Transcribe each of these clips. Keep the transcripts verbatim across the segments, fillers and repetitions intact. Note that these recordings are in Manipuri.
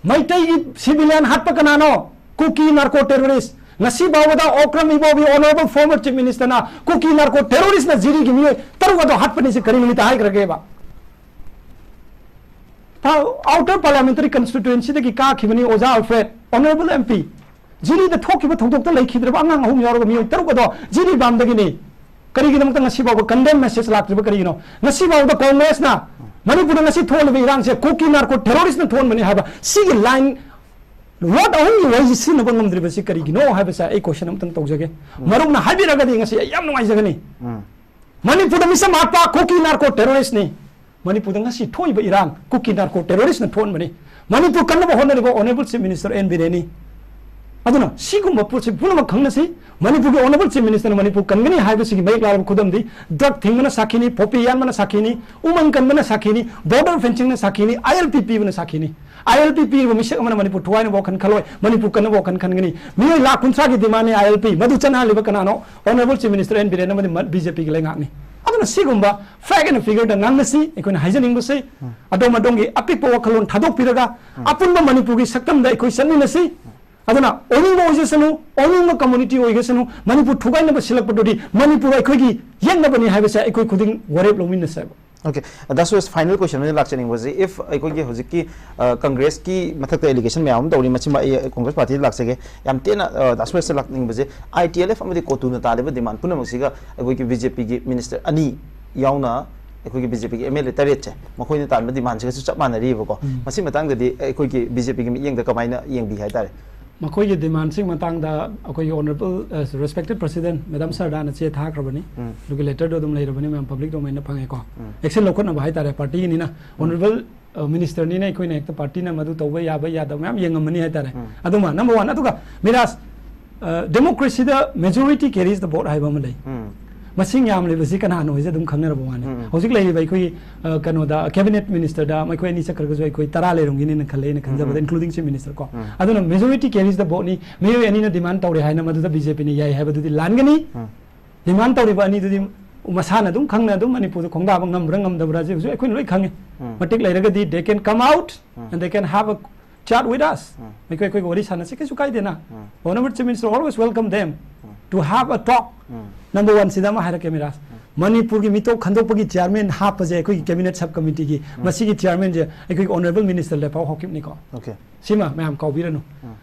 ꯃꯩꯇꯩꯒꯤ civilian ꯍꯥꯠꯄ ꯀꯅꯥꯅꯣ? ꯀꯨꯀꯤ narco terrorist꯫ ꯉꯁꯤ ꯐꯥꯎꯕꯗ ꯑꯣꯀ꯭ꯔꯝ ꯏꯕꯣꯕꯤ, honourable former chief ministerꯅ ꯀꯨꯀꯤ narco terroristꯅ ꯖꯤꯔꯤꯒꯤ ꯃꯤꯑꯣꯏ ꯇꯔꯨꯛ ꯑꯗꯣ ꯍꯥꯠꯄꯅꯤ, ꯁꯤ ꯀꯔꯤ ꯅꯨꯃꯤꯠꯇ ꯍꯥꯏꯈ꯭ꯔꯒꯦꯕ? ꯊꯥ-, outer parliamentary constituencyꯗꯒꯤ ꯀꯥꯈꯤꯕꯅꯤ ꯑꯣꯖꯥ ꯑꯜꯐ꯭ꯔꯦꯗ, honourable MP꯫ ꯖꯤꯔꯤꯗ ꯊꯣꯛꯈꯤꯕ ꯊꯧꯗꯣꯛꯇ ꯂꯩꯈꯤꯗ꯭ꯔꯕ ꯑꯉꯥꯡ ꯑꯍꯨꯝ ꯌꯥꯎꯔꯒ ꯃꯤꯑꯣꯏ ꯇꯔꯨꯛ ꯑꯗꯣ ꯖꯤꯔꯤ ꯕꯥꯝꯗꯒꯤꯅꯤ꯫ ꯀꯔꯤꯒꯤꯗꯃꯛꯇ ꯉꯁꯤ ꯐꯥꯎꯕ condemn message ꯂꯥꯛꯇ꯭ꯔꯤꯕ ꯀꯔꯤꯒꯤꯅꯣ? ꯉꯁꯤ ꯐꯥꯎꯕꯗ ꯀꯣꯡꯒ꯭ꯔꯦꯁꯅ ꯃꯅꯤꯄꯨꯔꯗ ꯉꯁꯤ ꯊꯣꯛꯂꯤꯕ ꯏꯔꯥꯡꯁꯦ ꯀꯨꯀꯤ narco terroristꯅ ꯊꯣꯛꯍꯟꯕꯅꯤ ꯍꯥꯏꯕ ꯁꯤꯒꯤ line, word ꯑꯍꯨꯝꯒꯤ ꯋꯥꯍꯩꯁꯤ ꯁꯤꯖꯤꯟꯅꯕ ꯉꯝꯗ꯭ꯔꯤꯕꯁꯤ ꯀꯔꯤꯒꯤꯅꯣ ꯍꯥꯏꯕꯁꯦ ꯑꯩ question ꯑꯃꯇꯪ ꯇꯧꯖꯒꯦ꯫ ꯎꯝ꯫ ꯃꯔꯨꯞꯅ ꯍꯥꯏꯕꯤꯔꯒꯗꯤ ꯉꯁꯤ ꯑꯩ ꯌꯥꯝ ꯅꯨꯡꯉꯥꯏꯖꯒꯅꯤ꯫ ꯎꯝ꯫ ꯃꯅꯤꯄꯨꯔꯗ ꯃꯤꯁꯝ ꯍꯥꯠꯄ ꯀꯨꯀꯤ narco terroristꯅꯤ꯫ ꯃꯅꯤꯄꯨꯔꯗ ꯉꯁꯤ ꯊꯣꯛꯏꯕ ꯏꯔꯥꯡ ꯀꯨꯀꯤ narco terroristꯅ ꯊꯣꯛꯍꯟꯕꯅꯤ꯫ ꯃꯅꯤꯄꯨꯔ ꯀꯟꯅꯕ ꯍꯣꯠꯅꯔꯤꯕ honourable chief minister ꯑꯦꯟ ꯕꯤꯔꯦꯟꯅꯤ꯫ ꯑꯗꯨꯅ ꯁꯤꯒꯨꯝꯕ ꯄꯣꯠꯁꯤ ꯄꯨꯝꯅꯃꯛ ꯈꯪꯅꯁꯤ꯫ ꯃꯅꯤꯄꯨꯔꯒꯤ honourable chief ministerꯅ ꯃꯅꯤꯄꯨꯔ ꯀꯟꯒꯅꯤ ꯍꯥꯏꯕꯁꯤꯒꯤ ꯃꯌꯦꯛ ꯂꯥꯔꯕ ꯈꯨꯗꯝꯗꯤ drug ꯊꯤꯡꯕꯅ ꯁꯥꯈꯤꯅꯤ, poppy ꯌꯥꯟꯕꯅ ꯁꯥꯈꯤꯅꯤ, ꯎꯃꯪ ꯀꯟꯕꯅ ꯁꯥꯈꯤꯅꯤ, border fencingꯅ ꯁꯥꯈꯤꯅꯤ, ILP ꯄꯤꯕꯅ ꯁꯥꯈꯤꯅꯤ꯫ ILP ꯄꯤꯔꯤꯕ ꯃꯤꯁꯛ ꯑꯃꯅ ꯃꯅꯤꯄꯨꯔ ꯊꯨꯒꯥꯏꯅꯕ ꯋꯥꯈꯜ ꯈꯜꯂꯣꯏ, ꯃꯅꯤꯄꯨꯔ ꯀꯟꯅꯕ ꯋꯥꯈꯜ ꯈꯟꯒꯅꯤ꯫ ꯃꯤꯑꯣꯏ ꯂꯥꯈ ꯀꯨꯟꯊ꯭ꯔꯥꯒꯤ demandꯅꯤ ILP꯫ ꯃꯗꯨ ꯆꯠꯅꯍꯜꯂꯤꯕ ꯀꯅꯥꯅꯣ? Honourable chief minister N Biren ꯑꯃꯗꯤ ꯃ-, BJPꯒꯤ ꯂꯩꯉꯥꯛꯅꯤ꯫ ꯑꯗꯨꯅ ꯁꯤꯒꯨꯝꯕ fact and figureꯗ ꯉꯥꯡꯅꯁꯤ꯫ ꯑꯩꯈꯣꯏꯅ ꯍꯥꯏꯖꯅꯤꯡꯕꯁꯤ, ꯎꯝ꯫ ꯑꯗꯣꯝ ꯑꯗꯣꯝꯒꯤ ꯑꯄꯤꯛꯄ ꯋꯥꯈꯜꯂꯣꯟ ꯊꯥꯗꯣꯛꯄꯤꯔꯒ ꯎꯝ꯫ ꯑꯄꯨꯟꯕ ꯃꯅꯤꯄꯨꯔꯒꯤ ꯁꯛꯇꯝꯗ ꯑꯩꯈꯣꯏ ꯆꯠꯃꯤꯟꯅꯁꯤ꯫ ꯑꯗꯨꯅ ꯑꯣꯏꯅꯤꯡꯕ ꯑꯣꯏꯖꯁꯅꯨ, ꯑꯣꯏꯅꯤꯡꯕ community ꯑꯣꯏꯒꯁꯅꯨ, ꯃꯅꯤꯄꯨꯔ ꯊꯨꯒꯥꯏꯅꯕ ꯁꯤꯜꯂꯛꯄꯗꯨꯗꯤ ꯃꯅꯤꯄꯨꯔ ꯑꯩꯈꯣꯏꯒꯤ ꯌꯦꯛꯅꯕꯅꯤ ꯍꯥꯏꯕꯁꯦ ꯑꯩꯈꯣꯏ ꯈꯨꯗꯤꯡ ꯋꯥꯔꯦꯞ ꯂꯧꯃꯤꯟꯅꯁꯦꯕ꯫ Okay, ꯗꯥ ꯁꯨꯔꯦꯁ, final question ꯑꯣꯏꯅ ꯂꯥꯛꯆꯅꯤꯡꯕꯁꯤ, if ꯑꯩꯈꯣꯏꯒꯤ ꯍꯧꯖꯤꯛꯀꯤ, ꯑ, ꯀꯪꯒ꯭ꯔꯦꯁꯀꯤ ꯃꯊꯛꯇ allegation ꯃꯌꯥꯝ ꯑꯃ ꯇꯧꯔꯤ, ꯃꯁꯤꯃ ꯑꯩ ꯀꯪꯒ꯭ꯔꯦꯁ ꯄꯥꯔꯇꯤꯗ ꯂꯥꯛꯆꯒꯦ꯫ ꯌꯥꯝ ꯇꯦꯟꯅ, ꯑ, ꯗꯥ ꯁꯨꯔꯦꯁꯇ ꯂꯥꯛꯅꯤꯡꯕꯁꯦ, ITLF ꯑꯃꯗꯤ ꯀꯣꯇꯨꯅ ꯇꯥꯜꯂꯤꯕ demand ꯄꯨꯝꯅꯃꯛꯁꯤꯒ ꯑꯩꯈꯣꯏꯒꯤ BJPꯒꯤ minister ꯑꯅꯤ ꯌꯥꯎꯅ ꯑꯩꯈꯣꯏꯒꯤ BJPꯒꯤ MLA ꯇꯔꯦꯠꯁꯦ, ꯃꯈꯣꯏꯅ ꯇꯥꯟꯕ demandꯁꯤꯒꯁꯨ ꯆꯞ ꯃꯥꯟꯅꯔꯤꯕꯀꯣ꯫ ꯎꯝ꯫ ꯃꯁꯤ ꯃꯇꯥꯡꯗꯗꯤ ꯑꯩꯈꯣꯏꯒꯤ BJPꯒꯤ ꯃꯤꯠꯌꯦꯡꯗ ꯀꯃꯥꯏꯅ ꯌꯦꯡꯕꯤ ꯍꯥꯏꯇꯥꯔꯦ? ꯃꯈꯣꯏꯒꯤ demandꯁꯤꯡ ꯃꯇꯥꯡꯗ ꯑꯩꯈꯣꯏꯒꯤ honourable, ꯑ, respected president madam ꯁꯔꯗꯥꯅ ꯆꯦ ꯊꯥꯈ꯭ꯔꯕꯅꯤ꯫ ꯎꯝ꯫ ꯑꯗꯨꯒꯤ letterꯗꯣ ꯑꯗꯨꯝ ꯂꯩꯔꯕꯅꯤ, ꯃꯌꯥꯝ public domainꯗ ꯐꯪꯉꯦꯀꯣ꯫ ꯎꯝ꯫ Action ꯂꯧꯈꯠꯅꯕ ꯍꯥꯏꯇꯥꯔꯦ, partyꯒꯤꯅꯤꯅ꯫ ꯎꯝ꯫ Honourable, ꯑ, ministerꯅꯤꯅ ꯑꯩꯈꯣꯏꯅ ꯍꯦꯛꯇ partyꯅ ꯃꯗꯨ ꯇꯧꯕ ꯌꯥꯕ ꯌꯥꯗꯕ ꯃꯌꯥꯝ ꯌꯦꯡꯉꯝꯃꯅꯤ ꯍꯥꯏꯇꯥꯔꯦ꯫ ꯎꯝ꯫ ꯑꯗꯨꯃ number one꯫ ꯑꯗꯨꯒ ꯃꯤꯔꯥꯖ, ꯑ, democracyꯗ majority carries the vote ꯍꯥꯏꯕ ꯑꯃ ꯂꯩ꯫ ꯎꯝ꯫ ꯃꯁꯤꯡ ꯌꯥꯝꯂꯤꯕꯁꯤ ꯀꯅꯥꯅꯣ ꯍꯥꯏꯁꯦ ꯑꯗꯨꯝ ꯈꯪꯅꯔꯕ ꯋꯥꯅꯤ꯫ ꯎꯝ, ꯎꯝ꯫ ꯍꯧꯖꯤꯛ ꯂꯩꯔꯤꯕ ꯑꯩꯈꯣꯏꯒꯤ, ꯑ, ꯀꯩꯅꯣꯗ cabinet ministerꯗ ꯃꯈꯣꯏ ꯑꯅꯤ ꯆꯠꯈ꯭ꯔꯒꯁꯨ ꯑꯩꯈꯣꯏ ꯇꯔꯥ ꯂꯩꯔꯝꯒꯅꯤꯅ ꯈꯜꯂꯦ, ꯑꯩꯅ ꯈꯟꯖꯕꯗ, ꯎꯝ, ꯎꯝ꯫ Including chief minister ꯀꯣ꯫ ꯎꯝ꯫ ꯑꯗꯨꯅ majority carries the voteꯅꯤ, ꯃꯤꯑꯣꯏ ꯑꯅꯤꯅ demand ꯇꯧꯔꯦ ꯍꯥꯏꯅ ꯃꯗꯨꯗ BJPꯅ ꯌꯥꯏ ꯍꯥꯏꯕꯗꯨꯗꯤ ꯂꯥꯟꯒꯅꯤ꯫ ꯎꯝ꯫ Demand ꯇꯧꯔꯤꯕ ꯑꯅꯤꯗꯨꯗꯤ ꯃꯁꯥꯅ ꯑꯗꯨꯝ ꯈꯪꯅ ꯑꯗꯨꯝ ꯃꯅꯤꯄꯨꯔꯗ ꯈꯣꯡꯗꯥꯕ ꯉꯝꯕ꯭ꯔꯥ ꯉꯝꯗꯕ꯭ꯔꯥꯁꯦ ꯍꯧꯖꯤꯛ ꯑꯩꯈꯣꯏꯅ ꯂꯣꯏ ꯈꯪꯉꯤ꯫ ꯎꯝ꯫ ꯃꯇꯤꯛ ꯂꯩꯔꯒꯗꯤ they can come out um. and they can have a chat with us. ꯑꯩꯈꯣꯏ ꯑꯩꯈꯣꯏꯒ ꯋꯥꯔꯤ ꯁꯥꯟꯅꯁꯤ, ꯀꯩꯁꯨ ꯀꯥꯏꯗꯦꯅ꯫ Honorable Chief Minister always welcome them to have a talk. Number one ꯁꯤꯗ ꯑꯃ ꯍꯥꯏꯔꯛꯀꯦ ꯃꯤꯔꯥꯖ, ꯃꯅꯤꯄꯨꯔꯒꯤ ꯃꯤꯇꯣꯞ ꯈꯟꯗꯣꯛꯄꯒꯤ chairman ꯍꯥꯞꯄꯁꯦ ꯑꯩꯈꯣꯏꯒꯤ cabinet sub committeeꯒꯤ ꯃꯁꯤꯒꯤ chairmanꯁꯦ ꯑꯩꯈꯣꯏꯒꯤ Honorable Minister ꯂꯦꯄꯥꯎ ꯍꯥꯎꯀꯤꯞꯅꯤꯀꯣ꯫ Okay. ꯁꯤꯃ ꯃꯌꯥꯝ ꯀꯥꯎꯕꯤꯔꯅꯨ꯫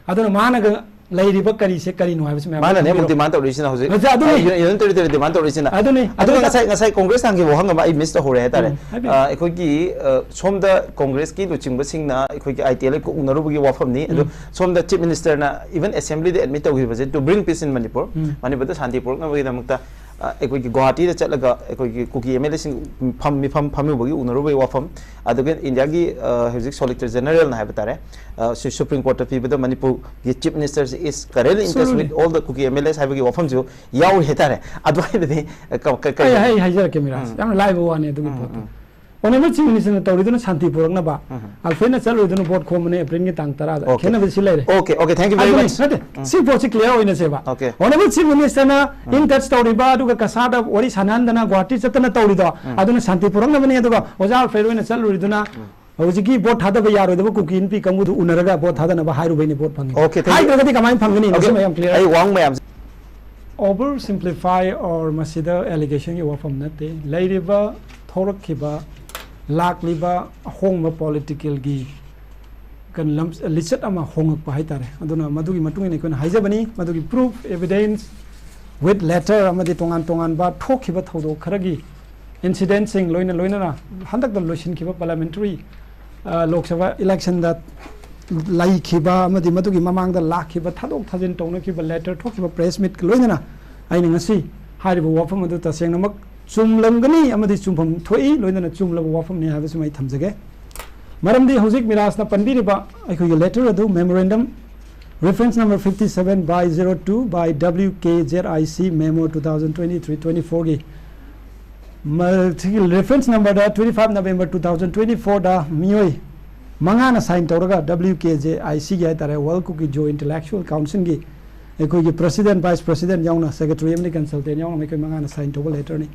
ꯑꯗꯨꯅ ꯃꯥꯅꯒ ꯂꯩꯔꯤꯕ ꯀꯔꯤꯁꯦ ꯀꯔꯤꯅꯣ ꯍꯥꯏꯕꯁꯤ ꯃꯌꯥꯝ ꯃꯥꯅꯅꯦ ꯑꯃꯨꯛ ꯈꯪꯕꯤꯔꯣ꯫ demand ꯇꯧꯔꯛꯏꯁꯤꯅ ꯍꯧꯖꯤꯛ ꯃꯁꯤ ꯑꯗꯨꯅꯤ꯫ Union Territory demand ꯇꯧꯔꯛꯏꯁꯤꯅ꯫ ꯑꯗꯨꯅꯤ꯫ ꯑꯗꯨꯒ ꯑꯗꯨꯒ ꯉꯁꯥꯏ ꯉꯁꯥꯏ Congress ꯊꯥꯡꯈꯤꯕ ꯋꯥꯍꯪ ꯑꯃ ꯑꯩ miss ꯇꯧꯍꯧꯔꯦ ꯍꯥꯏꯇꯥꯔꯦ꯫ ꯎꯝ, ꯍꯥꯏꯕꯤꯌꯨ꯫ ꯑ, ꯑꯩꯈꯣꯏꯒꯤ ꯑ, ꯁꯣꯝꯗ Congressꯀꯤ ꯂꯨꯆꯤꯡꯕꯁꯤꯡꯅ ꯑꯩꯈꯣꯏꯒꯤ ITLF ꯎꯅꯔꯨꯕꯒꯤ ꯋꯥꯐꯝꯅꯤ꯫ ꯑꯗꯣ ꯁꯣꯝꯗ Chief Ministerꯅ even Assemblyꯗ admit ꯇꯧꯈꯤꯕꯁꯦ to bring peace in Manipur, ꯎꯝ꯫ ꯃꯅꯤꯄꯨꯔꯗ ꯁꯥꯟꯇꯤ ꯄꯨꯔꯛꯅꯕꯒꯤꯗꯃꯛꯇ, ꯑ, ꯑꯩꯈꯣꯏꯒꯤ ꯒꯨꯋꯥꯍꯥꯇꯤꯗ ꯆꯠꯂꯒ ꯑꯩꯈꯣꯏꯒꯤ ꯀꯨꯀꯤ MLAꯁꯤꯡ ꯐꯝ, ꯃꯤꯐꯝ ꯐꯝꯃꯨꯕꯒꯤ ꯎꯅꯔꯨꯕꯒꯤ ꯋꯥꯐꯝ, ꯑꯗꯨꯒ ꯏꯟꯗꯤꯌꯥꯒꯤ, ꯑ, ꯍꯧꯖꯤꯛ Solicitor Generalꯅ ꯍꯥꯏꯕ ꯇꯥꯔꯦ, ꯑ, ꯁꯨ-, Supreme Courtꯇ ꯄꯤꯕꯗ ꯃꯅꯤꯄꯨꯔꯒꯤ Chief Minister is currently in touch Absolutely. with all the Kuki MLAs ꯍꯥꯏꯕꯒꯤ ꯋꯥꯐꯝꯁꯨ ꯌꯥꯎꯔꯤ ꯍꯥꯏꯇꯥꯔꯦ꯫ ꯑꯗꯨꯋꯥꯏꯗꯗꯤ, ꯑ, ꯀ-, ꯀ-, ꯀꯔꯤ ꯑꯩ ꯑꯩ ꯍꯥꯏꯖꯔꯛꯀꯦ ꯃꯤꯔꯥꯖ, ꯌꯥꯝꯅ ꯂꯥꯏꯕ ꯋꯥꯅꯤ ꯑꯗꯨꯒꯤ ꯄꯣꯠꯇꯣ꯫ Honorable Chief Ministerꯅ ꯇꯧꯔꯤꯗꯨꯅ ꯁꯥꯟꯇꯤ ꯄꯨꯔꯛꯅꯕ, Alfredꯅ ꯆꯠꯂꯣꯏꯗꯨꯅ vote ꯈꯣꯝꯕꯅꯦ Aprilꯒꯤ ꯇꯥꯡ ꯇꯔꯥꯗ꯫ Okay. ꯈꯦꯠꯅꯕꯁꯤ ꯂꯩꯔꯦ꯫ Okay, okay, thank you very ꯑꯗꯨꯅꯤ, much. ꯅꯠꯇꯦ, ꯁꯤ ꯄꯣꯠꯁꯤ clear ꯑꯣꯏꯅꯁꯦꯕ꯫ Okay. Honorable Chief Ministerꯅ in touch ꯇꯧꯔꯤꯕ, ꯑꯗꯨꯒ ꯀꯁꯥꯗ ꯋꯥꯔꯤ ꯁꯥꯟꯅꯍꯟꯗꯅ ꯒꯨꯋꯥꯍꯥꯇꯤ ꯆꯠꯇꯅ ꯇꯧꯔꯤꯗꯣ, ꯑꯗꯨꯅ ꯁꯥꯟꯇꯤ ꯄꯨꯔꯛꯅꯕꯅꯤ꯫ ꯑꯗꯨꯒ ꯑꯣꯖꯥ Alfred ꯍꯣꯏꯅ ꯆꯠꯂꯨꯔꯤꯗꯨꯅ ꯍꯧꯖꯤꯛꯀꯤ vote ꯊꯥꯗꯕ ꯌꯥꯔꯣꯏꯗꯕ ꯀꯨꯀꯤ ꯅꯨꯄꯤ ꯀꯥꯡꯕꯨꯗꯨ ꯎꯅꯔꯒ vote ꯊꯥꯗꯅꯕ ꯍꯥꯏꯔꯨꯕꯩꯅꯤ vote ꯐꯪꯉꯤ꯫ Okay, thank you. ꯍꯥꯏꯗ꯭ꯔꯒꯗꯤ ꯀꯃꯥꯏꯅ ꯐꯪꯒꯅꯤ? ꯃꯁꯤ Okay. ꯃꯌꯥꯝ clear꯫ ꯑꯩ ꯋꯥꯍꯪ ꯃꯌꯥꯝꯁꯦ Over simplify or ꯃꯁꯤꯗ allegationꯒꯤ ꯋꯥꯐꯝ ꯅꯠꯇꯦ꯫ ꯂꯩꯔꯤꯕ, ꯊꯣꯛꯂꯛꯈꯤꯕ, ꯂꯥꯛꯂꯤꯕ ꯑꯍꯣꯡꯕ politicalꯒꯤ ꯀꯩꯅꯣ ꯂꯝ-, ꯂꯤꯆꯠ ꯑꯃ ꯍꯣꯡꯉꯛꯄ ꯍꯥꯏꯇꯥꯔꯦ꯫ ꯑꯗꯨꯅ ꯃꯗꯨꯒꯤ ꯃꯇꯨꯡ ꯏꯟꯅ ꯑꯩꯈꯣꯏꯅ ꯍꯥꯏꯖꯕꯅꯤ, ꯃꯗꯨꯒꯤ proof, evidence, with letter ꯑꯃꯗꯤ ꯇꯣꯉꯥꯟ ꯇꯣꯉꯥꯟꯕ ꯊꯣꯛꯈꯤꯕ ꯊꯧꯗꯣꯛ ꯈꯔꯒꯤ incidentsꯁꯤꯡ ꯂꯣꯏꯅ ꯂꯣꯏꯅꯅ ꯍꯟꯗꯛꯇ ꯂꯣꯏꯁꯤꯟꯈꯤꯕ parliamentary, ꯑ, ꯂꯣꯛ ꯁꯚꯥ electionꯗ ꯂꯩꯈꯤꯕ ꯑꯃꯗꯤ ꯃꯗꯨꯒꯤ ꯃꯃꯥꯡꯗ ꯂꯥꯛꯈꯤꯕ, ꯊꯥꯗꯣꯛ ꯊꯥꯖꯤꯟ ꯇꯧꯅꯈꯤꯕ, letter ꯊꯣꯛꯈꯤꯕ, press meetꯀ ꯂꯣꯏꯅꯅ ꯑꯩꯅ ꯉꯁꯤ ꯍꯥꯏꯔꯤꯕ ꯋꯥꯐꯝ ꯑꯗꯨ ꯇꯁꯦꯡꯅꯃꯛ ꯆꯨꯝꯂꯝꯒꯅꯤ ꯑꯃꯗꯤ ꯆꯨꯝꯐꯝ ꯊꯣꯛꯏ, ꯂꯣꯏꯅꯅ ꯆꯨꯝꯂꯕ ꯋꯥꯐꯝꯅꯤ ꯍꯥꯏꯕꯁꯤꯃ ꯑꯩ ꯊꯝꯖꯒꯦ꯫ ꯃꯔꯝꯗꯤ ꯍꯧꯖꯤꯛ ꯃꯤꯔꯥꯖꯅ ꯄꯟꯕꯤꯔꯤꯕ ꯑꯩꯈꯣꯏꯒꯤ letter ꯑꯗꯨ, memorandum, reference number fifty seven by zero two by W K Z I C memo two thousand twenty three twenty fourꯒꯤ ꯃ-, ꯁꯤꯒꯤ reference numberꯗ twenty five November two thousand twenty fourꯗ ꯃꯤꯑꯣꯏ ꯃꯉꯥꯅ sign ꯇꯧꯔꯒ W K J I Cꯒꯤ ꯍꯥꯏꯇꯥꯔꯦ, World Kuki Zo Intellectual Councilꯒꯤ ꯑꯩꯈꯣꯏꯒꯤ president, vice president ꯌꯥꯎꯅ, secretary ꯑꯃꯗꯤ consultant ꯌꯥꯎꯅ ꯑꯩꯈꯣꯏ ꯃꯉꯥꯅ sign ꯇꯧꯕ letterꯅꯤ꯫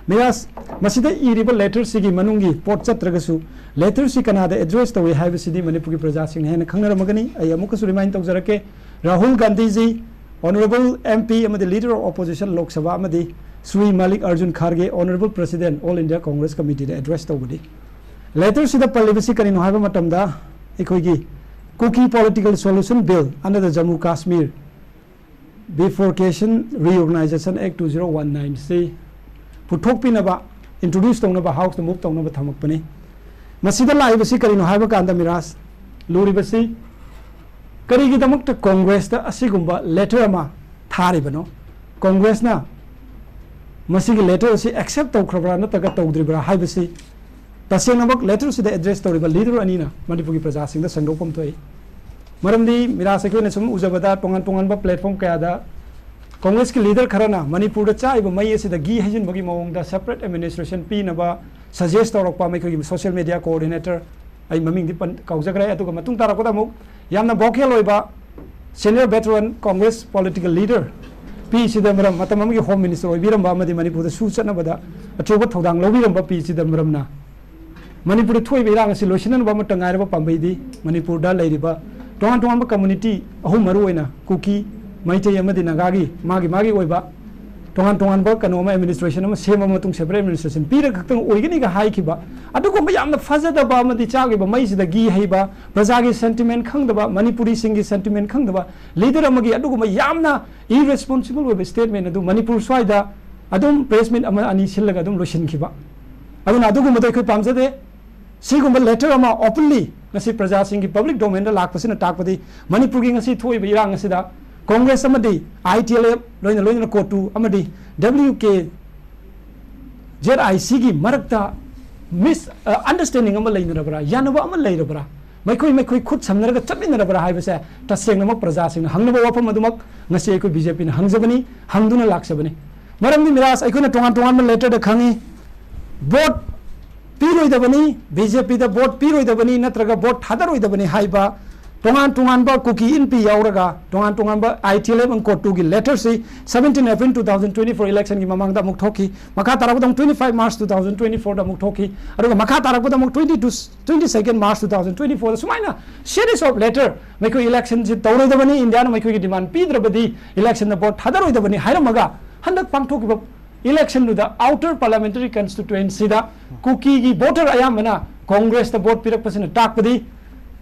ꯃꯤꯔꯥꯖ, ꯃꯁꯤꯗ ꯏꯔꯤꯕ ꯂꯦꯇꯔꯁꯤꯒꯤ ꯃꯅꯨꯡꯒꯤ ꯄꯣꯠ ꯆꯠꯇ꯭ꯔꯒꯁꯨ, ꯂꯦꯇꯔꯁꯤ ꯀꯅꯥꯗ ꯑꯦꯗ꯭ꯔꯦꯁ ꯇꯧꯏ ꯍꯥꯏꯕꯁꯤꯗꯤ ꯃꯅꯤꯄꯨꯔꯒꯤ ꯄ꯭ꯔꯖꯥꯁꯤꯡꯅ ꯍꯦꯟꯅ ꯈꯪꯅꯔꯝꯃꯒꯅꯤ꯫ ꯑꯩ ꯑꯃꯨꯛꯀꯁꯨ ꯔꯤꯃꯥꯏꯟ ꯇꯧꯖꯔꯛꯀꯦ, Rahul Gandhiji, honourable M P ꯑꯃꯗꯤ leader of opposition Lok Sabha, ꯑꯃꯗꯤ Shri Mallikarjun Kharge, honourable president all India Congress ꯀꯃꯤꯇꯤꯗ ꯑꯦꯗ꯭ꯔꯦꯁ ꯇꯧꯕꯅꯤ꯫ ꯂꯦꯇꯔꯁꯤꯗ ꯄꯜꯂꯤꯕꯁꯤ ꯀꯔꯤꯅꯣ ꯍꯥꯏꯕ ꯃꯇꯝꯗ, ꯑꯩꯈꯣꯏꯒꯤ Kuki Political Solution Bill under the Jammu Kashmir Bifurcation Reorganization Act two zero one nine ꯁꯤ ꯄꯨꯊꯣꯛꯄꯤꯅꯕ, ꯏꯟꯇ꯭ꯔꯣꯗ꯭ꯌꯨꯁ ꯇꯧꯅꯕ, ꯍꯥꯎꯁꯇ ꯃꯨꯚ ꯇꯧꯅꯕ ꯊꯝꯃꯛꯄꯅꯤ꯫ ꯃꯁꯤꯗ ꯂꯥꯛꯏꯕꯁꯤ ꯀꯔꯤꯅꯣ ꯍꯥꯏꯕ ꯀꯥꯟꯗ, ꯃꯤꯔꯥꯖ, ꯂꯨꯔꯤꯕꯁꯤ ꯀꯔꯤꯒꯤꯗꯃꯛꯇ ꯀꯣꯡꯒ꯭ꯔꯦꯁꯇ ꯑꯁꯤꯒꯨꯝꯕ ꯂꯦꯇꯔ ꯑꯃ ꯊꯥꯔꯤꯕꯅꯣ? ꯀꯣꯡꯒ꯭ꯔꯦꯁꯅ ꯃꯁꯤꯒꯤ ꯂꯦꯇꯔ ꯑꯁꯤ ꯑꯦꯛꯁꯦꯞ ꯇꯧꯈ꯭ꯔꯕ꯭ꯔꯥ ꯅꯠꯇ꯭ꯔꯒ ꯇꯧꯗ꯭ꯔꯤꯕ꯭ꯔꯥ ꯍꯥꯏꯕꯁꯤ ꯇꯁꯦꯡꯅꯃꯛ ꯂꯦꯇꯔꯁꯤꯗ ꯑꯦꯗ꯭ꯔꯦꯁ ꯇꯧꯔꯤꯕ ꯂꯤꯗꯔ ꯑꯅꯤꯅ ꯃꯅꯤꯄꯨꯔꯒꯤ ꯄ꯭ꯔꯖꯥꯁꯤꯡꯗ ꯁꯦꯡꯗꯣꯛꯐꯝ ꯊꯣꯛꯏ꯫ ꯃꯔꯝꯗꯤ ꯃꯤꯔꯥꯖ, ꯑꯩꯈꯣꯏꯅ ꯁꯨꯝ ꯎꯖꯕꯗ, ꯇꯣꯉꯥꯟ ꯇꯣꯉꯥꯟꯕ ꯄ꯭ꯂꯦꯠꯐꯣꯔꯝ ꯀꯌꯥꯗ ꯀꯣꯡꯒ꯭ꯔꯦꯁꯀꯤ ꯂꯤꯗꯔ ꯈꯔꯅ ꯃꯅꯤꯄꯨꯔꯗ ꯆꯥꯛꯏꯕ ꯃꯩ ꯑꯁꯤꯗ ꯘꯤ ꯍꯩꯖꯤꯟꯕꯒꯤ ꯃꯑꯣꯡꯗ ꯁꯦꯄꯔꯦꯠ ꯑꯦꯗꯃꯤꯅꯤꯁꯇ꯭ꯔꯦꯁꯟ ꯄꯤꯅꯕ ꯁꯖꯦꯁ ꯇꯧꯔꯛꯄ ꯑꯃ ꯑꯩꯈꯣꯏꯒꯤ ꯁꯣꯁꯤꯌꯦꯜ ꯃꯦꯗꯤꯌꯥ ꯀꯣꯑꯣꯔꯗꯤꯅꯦꯇꯔ, ꯑꯩ ꯃꯃꯤꯡꯗꯤ ꯄꯟ-, ꯀꯥꯎꯖꯈ꯭ꯔꯦ, ꯑꯗꯨꯒ ꯃꯇꯨꯡ ꯇꯥꯔꯛꯄꯗ ꯑꯃꯨꯛ ꯌꯥꯝꯅ ꯚꯣꯀꯦꯜ ꯑꯣꯏꯕ ꯁꯦꯅꯤꯌꯔ ꯚꯦꯇꯔꯟ ꯀꯣꯡꯒ꯭ꯔꯦꯁ ꯄꯣꯂꯤꯇꯤꯀꯦꯜ ꯂꯤꯗꯔ ꯄꯤ ꯆꯤꯗꯝꯕꯔꯝ, ꯃꯇꯝ ꯑꯃꯒꯤ ꯍꯣꯝ ꯃꯤꯅꯤꯁꯇꯔ ꯑꯣꯏꯕꯤꯔꯝꯕ ꯑꯃꯗꯤ ꯃꯅꯤꯄꯨꯔꯗ ꯁꯨ ꯆꯠꯅꯕꯗ ꯑꯆꯧꯕ ꯊꯧꯗꯥꯡ ꯂꯧꯕꯤꯔꯝꯕ ꯄꯤ ꯆꯤꯗꯝꯕꯔꯝꯅ ꯃꯅꯤꯄꯨꯔꯗ ꯊꯣꯛꯏꯕ ꯏꯔꯥꯡ ꯑꯁꯤ ꯂꯣꯏꯁꯤꯟꯅꯅꯕ ꯑꯃꯠꯇ ꯉꯥꯏꯔꯕ ꯄꯥꯝꯕꯩꯗꯤ ꯃꯅꯤꯄꯨꯔꯗ ꯂꯩꯔꯤꯕ ꯇꯣꯉꯥꯟ ꯇꯣꯉꯥꯟꯕ ꯀꯝꯃꯨꯅꯤꯇꯤ ꯑꯍꯨꯝ, ꯃꯔꯨ ꯑꯣꯏꯅ ꯀꯨꯀꯤ, ꯃꯩꯇꯩ ꯑꯃꯗꯤ ꯅꯥꯒꯥꯒꯤ ꯃꯥꯒꯤ ꯃꯥꯒꯤ ꯑꯣꯏꯕ ꯇꯣꯉꯥꯟ ꯇꯣꯉꯥꯟꯕ ꯀꯩꯅꯣ ꯑꯃ, ꯑꯦꯗꯃꯤꯅꯤꯁꯇ꯭ꯔꯦꯁꯟ ꯑꯃ ꯁꯦꯝꯃ ꯃꯇꯨꯡ, ꯁꯦꯄꯔꯦꯠ ꯑꯦꯗꯃꯤꯅꯤꯁꯇ꯭ꯔꯦꯁꯟ ꯄꯤꯔꯒ ꯈꯛꯇꯪ ꯑꯣꯏꯒꯅꯤꯒ ꯍꯥꯏꯈꯤꯕ, ꯑꯗꯨꯒꯨꯝꯕ ꯌꯥꯝꯅ ꯐꯖꯗꯕ ꯑꯃꯗꯤ ꯆꯥꯈꯤꯕ ꯃꯩꯁꯤꯗ ꯘꯤ ꯍꯩꯕ, ꯄ꯭ꯔꯖꯥꯒꯤ ꯁꯦꯟꯇꯤꯃꯦꯟ ꯈꯪꯗꯕ, ꯃꯅꯤꯄꯨꯔꯤꯁꯤꯡꯒꯤ ꯁꯦꯟꯇꯤꯃꯦꯟ ꯈꯪꯗꯕ ꯂꯤꯗꯔ ꯑꯃꯒꯤ ꯑꯗꯨꯒꯨꯝꯕ ꯌꯥꯝꯅ ꯏꯔꯦꯁꯄꯣꯟꯁꯤꯕꯜ ꯑꯣꯏꯕ ꯁ꯭ꯇꯦꯠꯃꯦꯟ ꯑꯗꯨ ꯃꯅꯤꯄꯨꯔ ꯁ꯭ꯋꯥꯏꯗ ꯑꯗꯨꯝ ꯄ꯭ꯔꯦꯁ ꯃꯤꯠ ꯑꯃ ꯑꯅꯤ ꯁꯤꯜꯂꯒ ꯑꯗꯨꯝ ꯂꯣꯏꯁꯤꯟꯈꯤꯕ꯫ ꯑꯗꯨꯅ ꯑꯗꯨꯒꯨꯝꯕꯗꯣ ꯑꯩꯈꯣꯏ ꯄꯥꯝꯖꯗꯦ꯫ ꯁꯤꯒꯨꯝꯕ ꯂꯦꯇꯔ ꯑꯃ ꯑꯣꯄꯟꯂꯤ ꯉꯁꯤ ꯄ꯭ꯔꯖꯥꯁꯤꯡꯒꯤ ꯄꯕ꯭ꯂꯤꯛ ꯗꯣꯃꯦꯟꯗ ꯂꯥꯛꯄꯁꯤꯅ ꯇꯥꯛꯄꯗꯤ ꯃꯅꯤꯄꯨꯔꯒꯤ ꯉꯁꯤ ꯊꯣꯛꯏꯕ ꯏꯔꯥꯡ ꯑꯁꯤꯗ ꯀꯣꯡꯒ꯭ꯔꯦꯁ ꯑꯃꯗꯤ ꯑꯥꯏ ꯇꯤ ꯑꯦꯜ ꯑꯦꯐ, ꯂꯣꯏꯅ ꯂꯣꯏꯅꯅ ꯀꯣꯇꯨ ꯑꯃꯗꯤ ꯗꯕ꯭ꯂꯤꯎ ꯀꯦ ꯖꯦꯠ ꯑꯥꯏ ꯁꯤꯒꯤ ꯃꯔꯛꯇ ꯃꯤꯁ ꯑꯟꯗꯔꯁ꯭ꯇꯦꯟꯗꯤꯡ ꯑꯃ ꯂꯩꯅꯔꯕ꯭ꯔꯥ, ꯌꯥꯅꯕ ꯑꯃ ꯂꯩꯔꯕ꯭ꯔꯥ, ꯃꯈꯣꯏ ꯃꯈꯣꯏ ꯈꯨꯠ ꯁꯝꯅꯔꯒ ꯆꯠꯃꯤꯟꯅꯔꯕ꯭ꯔꯥ ꯍꯥꯏꯕꯁꯦ ꯇꯁꯦꯡꯅꯃꯛ ꯄ꯭ꯔꯖꯥꯁꯤꯡꯅ ꯍꯪꯅꯕ ꯋꯥꯐꯝ ꯑꯗꯨꯃꯛ ꯉꯁꯤ ꯑꯩꯈꯣꯏ ꯕꯤ ꯖꯦ ꯄꯤꯅ ꯍꯪꯖꯕꯅꯤ, ꯍꯪꯗꯨꯅ ꯂꯥꯛꯆꯕꯅꯤ꯫ ꯃꯔꯝꯗꯤ ꯃꯤꯔꯥꯖ, ꯑꯩꯈꯣꯏꯅ ꯇꯣꯉꯥꯟ ꯇꯣꯉꯥꯟꯕ ꯂꯦꯇꯔꯗ ꯈꯪꯉꯤ, ꯚꯣꯠ ꯄꯤꯔꯣꯏꯗꯕꯅꯤ, ꯕꯤ ꯖꯦ ꯄꯤꯗ ꯚꯣꯠ ꯄꯤꯔꯣꯏꯗꯕꯅꯤ ꯅꯠꯇ꯭ꯔꯒ ꯚꯣꯠ ꯊꯥꯗꯔꯣꯏꯗꯕꯅꯤ ꯍꯥꯏꯕ ꯇꯣꯉꯥꯟ ꯇꯣꯉꯥꯟꯕ ꯀꯨꯀꯤ ꯏꯟꯄꯤ ꯌꯥꯎꯔꯒ ꯇꯣꯉꯥꯟ ꯇꯣꯉꯥꯟꯕ I T L F and COTU ꯒꯤ letter ꯁꯤ seventeen April two thousand twenty-four election ꯒꯤ ꯃꯃꯥꯡꯗ ꯑꯃꯨꯛ ꯊꯣꯛꯈꯤ꯫ ꯃꯈꯥ ꯇꯥꯔꯛꯄꯗ ꯑꯃꯨꯛ twenty-five March two thousand twenty-four ꯗ ꯑꯃꯨꯛ ꯊꯣꯛꯈꯤ꯫ ꯑꯗꯨꯒ ꯃꯈꯥ ꯇꯥꯔꯛꯄꯗ ꯑꯃꯨꯛ twenty-two, twenty-second March two thousand twenty-four ꯗ ꯁꯨꯃꯥꯏꯅ series of letter, ꯃꯈꯣꯏ election ꯁꯤ ꯇꯧꯔꯣꯏꯗꯕꯅꯤ, ꯏꯟꯗꯤꯌꯥꯅ ꯃꯈꯣꯏꯒꯤ demand ꯄꯤꯗ꯭ꯔꯕꯗꯤ election ꯗ vote ꯊꯥꯗꯔꯣꯏꯗꯕꯅꯤ ꯍꯥꯏꯔꯝꯃꯒ ꯍꯟꯗꯛ ꯄꯥꯡꯊꯣꯛꯈꯤꯕ election ꯗꯨꯗ outer parliamentary constituency ꯗ ꯀꯨꯀꯤꯒꯤ voter ꯑꯌꯥꯝꯕꯅ Congress ꯇ vote ꯄꯤꯔꯛꯄꯁꯤꯅ ꯇꯥꯛꯄꯗꯤ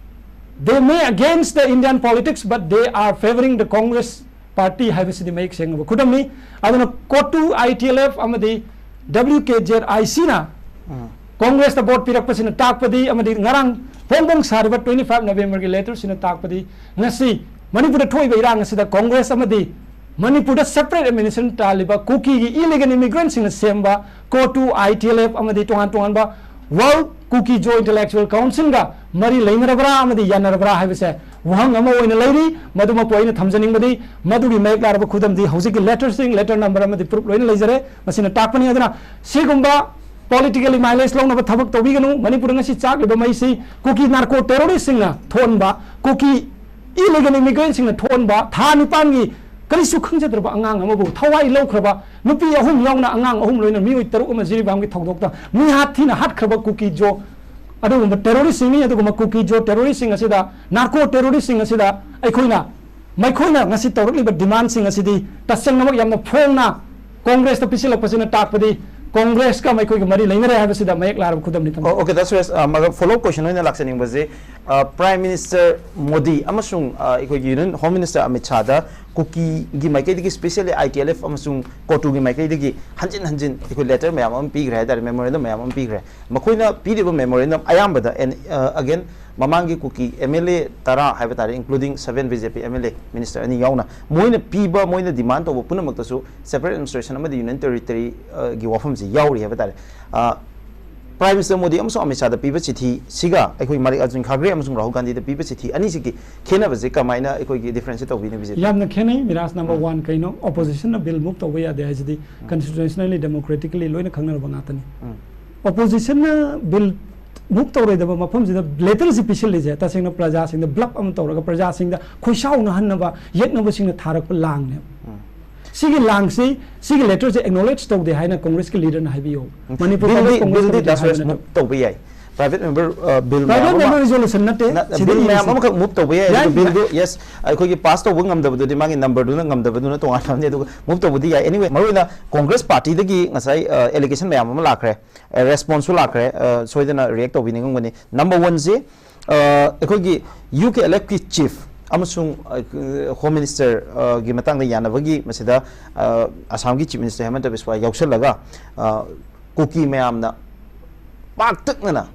they may against the Indian politics, but they are favouring the Congress party ꯍꯥꯏꯕꯁꯤꯗꯤ ꯃꯌꯦꯛ ꯁꯦꯡꯅꯕ ꯈꯨꯗꯝꯅꯤ꯫ ꯑꯗꯨꯅ COTU, I T L F ꯑꯃꯗꯤ W K Z I C ꯅ Congress ꯇ vote ꯄꯤꯔꯛꯄꯁꯤꯅ ꯇꯥꯛꯄꯗꯤ ꯑꯃꯗꯤ ꯉꯔꯥꯡ ꯐꯣꯡ ꯐꯣꯡ ꯁꯥꯔꯤꯕ twenty-five November ꯒꯤ letter ꯁꯤꯅ ꯇꯥꯛꯄꯗꯤ ꯉꯁꯤ ꯃꯅꯤꯄꯨꯔꯗ ꯊꯣꯛꯏꯕ ꯏꯔꯥꯡ ꯑꯁꯤꯗ Congress ꯑꯃꯗꯤ ꯃꯅꯤꯄꯨꯔꯗ separate administration ꯇꯥꯜꯂꯤꯕ ꯀꯨꯀꯤꯒꯤ illegal immigrant ꯁꯤꯡꯅ ꯁꯦꯝꯕ COTU, I T L F ꯑꯃꯗꯤ ꯇꯣꯉꯥꯟ ꯇꯣꯉꯥꯟꯕ World Kuki-Zo Intellectual Council ꯒ ꯃꯔꯤ ꯂꯩꯅꯔꯕ꯭ꯔꯥ ꯑꯃꯗꯤ ꯌꯥꯅꯔꯕ꯭ꯔꯥ ꯍꯥꯏꯕꯁꯦ ꯋꯥꯍꯪ ꯑꯃ ꯑꯣꯏꯅ ꯂꯩꯔꯤ꯫ ꯃꯗꯨꯃꯛꯄꯨ ꯑꯩꯅ ꯊꯝꯖꯅꯤꯡꯕꯗꯤ ꯃꯗꯨꯒꯤ ꯃꯌꯦꯛ ꯂꯥꯔꯕ ꯈꯨꯗꯝꯗꯤ ꯍꯧꯖꯤꯛꯀꯤ letter ꯁꯤꯡ, letter number ꯑꯃꯗꯤ proof ꯂꯣꯏꯅ ꯂꯩꯖꯔꯦ꯫ ꯃꯁꯤꯅ ꯇꯥꯛꯄꯅꯤ꯫ ꯑꯗꯨꯅ ꯁꯤꯒꯨꯝꯕ politically mileage ꯂꯧꯅꯕ ꯊꯕꯛ ꯇꯧꯕꯤꯒꯅꯨ꯫ ꯃꯅꯤꯄꯨꯔꯗ ꯉꯁꯤ ꯆꯥꯛꯂꯤꯕ ꯃꯩꯁꯤ ꯀꯨꯀꯤ narco terrorist ꯁꯤꯡꯅ ꯊꯣꯛꯍꯟꯕ, ꯀꯨꯀꯤ illegal immigrant ꯁꯤꯡꯅ ꯊꯣꯛꯍꯟꯕ, ꯊꯥ ꯅꯤꯄꯥꯟꯒꯤ ꯀꯔꯤꯁꯨ ꯈꯪꯖꯗ꯭ꯔꯕ ꯑꯉꯥꯡ ꯑꯃꯕꯨ ꯊꯋꯥꯏ ꯂꯧꯈ꯭ꯔꯕ ꯅꯨꯄꯤ ꯑꯍꯨꯝ ꯌꯥꯎꯅ ꯑꯉꯥꯡ ꯑꯍꯨꯝ ꯂꯣꯏꯅ ꯃꯤꯑꯣꯏ ꯇꯔꯨꯛ ꯑꯃ ꯖꯤꯔꯤꯕꯥꯝꯒꯤ ꯊꯧꯗꯣꯛꯇ ꯃꯤꯍꯥꯠ ꯊꯤꯅ ꯍꯥꯠꯈ꯭ꯔꯕ ꯀꯨꯀꯤ ꯖꯣ, ꯑꯗꯨꯒꯨꯝꯕ terrorist ꯁꯤꯡꯅꯤ꯫ ꯑꯗꯨꯒꯨꯝꯕ ꯀꯨꯀꯤ ꯖꯣ terrorist ꯁꯤꯡ ꯑꯁꯤꯗ, narco terrorist ꯁꯤꯡ ꯑꯁꯤꯗ ꯑꯩꯈꯣꯏꯅ, ꯃꯈꯣꯏꯅ ꯉꯁꯤ ꯇꯧꯔꯛꯂꯤꯕ demand ꯁꯤꯡ ꯑꯁꯤꯗꯤ ꯇꯁꯦꯡꯅꯃꯛ ꯌꯥꯝꯅ ꯐꯣꯡꯅ Congress ꯇ ꯄꯤꯁꯤꯜꯂꯛꯄꯁꯤꯅ ꯇꯥꯛꯄꯗꯤ Congress ꯀ ꯃꯈꯣꯏꯒ ꯃꯔꯤ ꯂꯩꯅꯔꯦ ꯍꯥꯏꯕꯁꯤꯗ ꯃꯌꯦꯛ ꯂꯥꯔꯕ ꯈꯨꯗꯝꯅꯤ꯫ ꯊꯝꯖꯔꯦ꯫ ꯑꯣꯀꯦ, ꯗꯥ ꯁꯨꯔꯦꯁ, ꯑ, ꯃꯔꯛ follow up question ꯑꯣꯏꯅ ꯂꯥꯛꯆꯅꯤꯡꯕꯁꯦ, ꯑ, Prime Minister ꯃꯣꯗꯤ ꯑꯃꯁꯨꯡ, ꯑ, ꯑꯩꯈꯣꯏꯒꯤ Union Home Minister ꯑꯃꯤꯠ ꯁꯥꯗ ꯀꯨꯀꯤꯒꯤ ꯃꯥꯏꯀꯩꯗꯒꯤ, specially I T L F ꯑꯃꯁꯨꯡ COTU ꯒꯤ ꯃꯥꯏꯀꯩꯗꯒꯤ ꯍꯟꯖꯤꯟ ꯍꯟꯖꯤꯟ ꯑꯩꯈꯣꯏ letter ꯃꯌꯥꯝ ꯑꯃ ꯄꯤꯈ꯭ꯔꯦ ꯍꯥꯏꯇꯥꯔꯦ, memorandum ꯃꯌꯥꯝ ꯑꯃ ꯄꯤꯈ꯭ꯔꯦ꯫ ꯃꯈꯣꯏꯅ ꯄꯤꯔꯤꯕ memorandum ꯑꯌꯥꯝꯕꯗ, and, ꯑ, again, ꯃꯃꯥꯡꯒꯤ ꯀꯨꯀꯤ M L A ꯇꯔꯥ ꯍꯥꯏꯕ ꯇꯥꯔꯦ, including seven B J P M L A minister ꯑꯅꯤ ꯌꯥꯎꯅ, ꯃꯣꯏꯅ ꯄꯤꯕ, ꯃꯣꯏꯅ demand ꯇꯧꯕ ꯄꯨꯝꯅꯃꯛꯇꯁꯨ separate administration ꯑꯃꯗꯤ union territory, ꯑ, ꯒꯤ ꯋꯥꯐꯝꯁꯤ ꯌꯥꯎꯔꯤ ꯍꯥꯏꯕ ꯇꯥꯔꯦ꯫ ꯑ, Prime Minister ꯃꯣꯗꯤ ꯑꯃꯁꯨꯡ ꯑꯃꯤꯠ ꯁꯥꯗ ꯄꯤꯕ ꯆꯤꯊꯤ ꯁꯤꯒ ꯑꯩꯈꯣꯏ ꯃꯥꯂꯤꯛ ꯑꯔꯖꯨꯟ ꯈꯥꯒ꯭ꯔꯦ ꯑꯃꯁꯨꯡ ꯔꯥꯍꯨꯜ ꯒꯥꯟꯙꯤꯗ ꯄꯤꯕ ꯆꯤꯊꯤ ꯑꯅꯤꯁꯤꯒꯤ ꯈꯦꯠꯅꯕꯁꯦ ꯀꯃꯥꯏꯅ ꯑꯩꯈꯣꯏꯒꯤ difference ꯁꯦ ꯇꯧꯕꯤꯅꯤ, B J P? ꯌꯥꯝꯅ ꯈꯦꯠꯅꯩ, ꯃꯤꯔꯥꯖ꯫ Number one, ꯀꯩꯅꯣ, opposition ꯅ bill move ꯇꯧꯕ ꯌꯥꯗꯦ ꯍꯥꯏꯁꯤꯗꯤ constitutionally, democratically ꯂꯣꯏꯅ ꯈꯪꯅꯔꯕ ꯉꯥꯛꯇꯅꯤ꯫ Opposition ꯅ bill ꯃꯨꯚ ꯇꯧꯔꯣꯏꯗꯕ ꯃꯐꯝꯁꯤꯗ ꯂꯦꯇꯔꯁꯤ ꯄꯤꯁꯤꯜꯂꯤꯁꯦ ꯇꯁꯦꯡꯅ ꯄ꯭ꯔꯖꯥꯁꯤꯡꯗ ꯕ꯭ꯂꯞ ꯑꯃ ꯇꯧꯔꯒ ꯄ꯭ꯔꯖꯥꯁꯤꯡꯗ ꯈꯣꯏꯁꯥꯎꯅꯍꯟꯅꯕ ꯌꯦꯛꯅꯕꯁꯤꯡꯅ ꯊꯥꯔꯛꯄ ꯂꯥꯡꯅꯦꯕ꯫ ꯁꯤꯒꯤ ꯂꯥꯡꯁꯤ, ꯁꯤꯒꯤ ꯂꯦꯇꯔꯁꯦ ꯑꯦꯛꯅꯣꯂꯦꯖ ꯇꯧꯗꯦ ꯍꯥꯏꯅ ꯀꯣꯡꯒ꯭ꯔꯦꯁꯀꯤ ꯂꯤꯗꯔꯅ ꯍꯥꯏꯕꯤꯌꯣ꯫ ꯃꯅꯤꯄꯨꯔ ꯕꯤꯜꯗꯤ ꯀꯣꯡꯒ꯭ꯔꯦꯁ ꯕꯤꯜꯗꯤ ꯀꯃꯤꯇꯤꯅ ꯗꯥꯁ ꯍꯥꯏꯕ ꯁꯨꯔꯦꯁ ꯅꯠꯇꯕ꯫ ꯃꯨꯚ ꯇꯧꯕ ꯌꯥꯏ꯫ ꯄ꯭ꯔꯥꯏꯚꯦꯠ ꯃꯦꯝꯕꯔ ꯕꯤꯜ ꯃꯌꯥꯝ ꯄ꯭ꯔꯥꯏꯚꯦꯠ ꯑꯃ ꯃꯦꯝꯕꯔ ꯔꯤꯖꯣꯂꯨꯁꯟ ꯅꯠꯇꯦ꯫ ꯅ- ꯁꯤꯗꯤ ꯕꯤꯜ ꯃꯌꯥꯝ ꯏꯔꯤꯁꯤ꯫ ꯑꯃꯈꯛ ꯃꯨꯚ ꯇꯧꯕ ꯌꯥꯏ꯫ ꯌꯥꯏ, ꯑꯗꯨꯒ ꯕꯤꯜꯗꯨ, ꯌꯦꯁ, ꯑꯩꯈꯣꯏꯒꯤ ꯄꯥꯁ ꯇꯧꯕ ꯉꯝꯗꯕꯗꯨꯗꯤ ꯃꯥꯒꯤ ꯅꯝꯕꯔꯗꯨꯅ ꯉꯝꯗꯕꯗꯨꯅ ꯇꯣꯉꯥꯟꯅ ꯑꯃꯅꯤ꯫ ꯑꯗꯨꯒ ꯃꯨꯚ ꯇꯧꯕꯗꯤ ꯌꯥꯏ꯫ ꯑꯦꯅꯤꯋꯦ, ꯃꯔꯨꯑꯣꯏꯅ ꯀꯣꯡꯒ꯭ꯔꯦꯁ ꯄꯥꯔꯇꯤꯗꯒꯤ ꯉꯁꯥꯏ ꯑꯦꯂꯤꯒꯦꯁꯟ ꯃꯌꯥꯝ ꯑꯃ ꯂꯥꯛꯈ꯭ꯔꯦ꯫ ꯔꯦꯁꯄꯣꯟꯁꯁꯨ ꯂꯥꯛꯈ꯭ꯔꯦ꯫ ꯑ, ꯁꯣꯏꯗꯅ ꯔꯤꯌꯦꯛ ꯇꯧꯕꯤꯅꯤꯡꯉꯝꯒꯅꯤ꯫ ꯅꯝꯕꯔ ꯋꯥꯟꯁꯤ, ꯑ, ꯑꯩꯈꯣꯏꯒꯤ ꯌꯨ ꯀꯦ ꯑꯦꯜ ꯑꯦꯐꯀꯤ ꯆꯤꯐ ꯑꯃꯁꯨꯡ, ꯑ, ꯍꯣꯝ ꯃꯤꯅꯤꯁꯇꯔ, ꯑ, ꯒꯤ ꯃꯇꯥꯡꯗ ꯌꯥꯅꯕꯒꯤ ꯃꯁꯤꯗ, ꯑ, ꯑꯁꯥꯝꯒꯤ ꯆꯤꯐ ꯃꯤꯅꯤꯁꯇꯔ ꯍꯦꯃꯟꯇ ꯕꯤꯁ꯭ꯋꯥ ꯌꯥꯎꯁꯜꯂꯒ, ꯑ, ꯀꯨꯀꯤ ꯃꯌꯥꯝꯅ ꯄꯥꯛꯇꯛꯅꯅ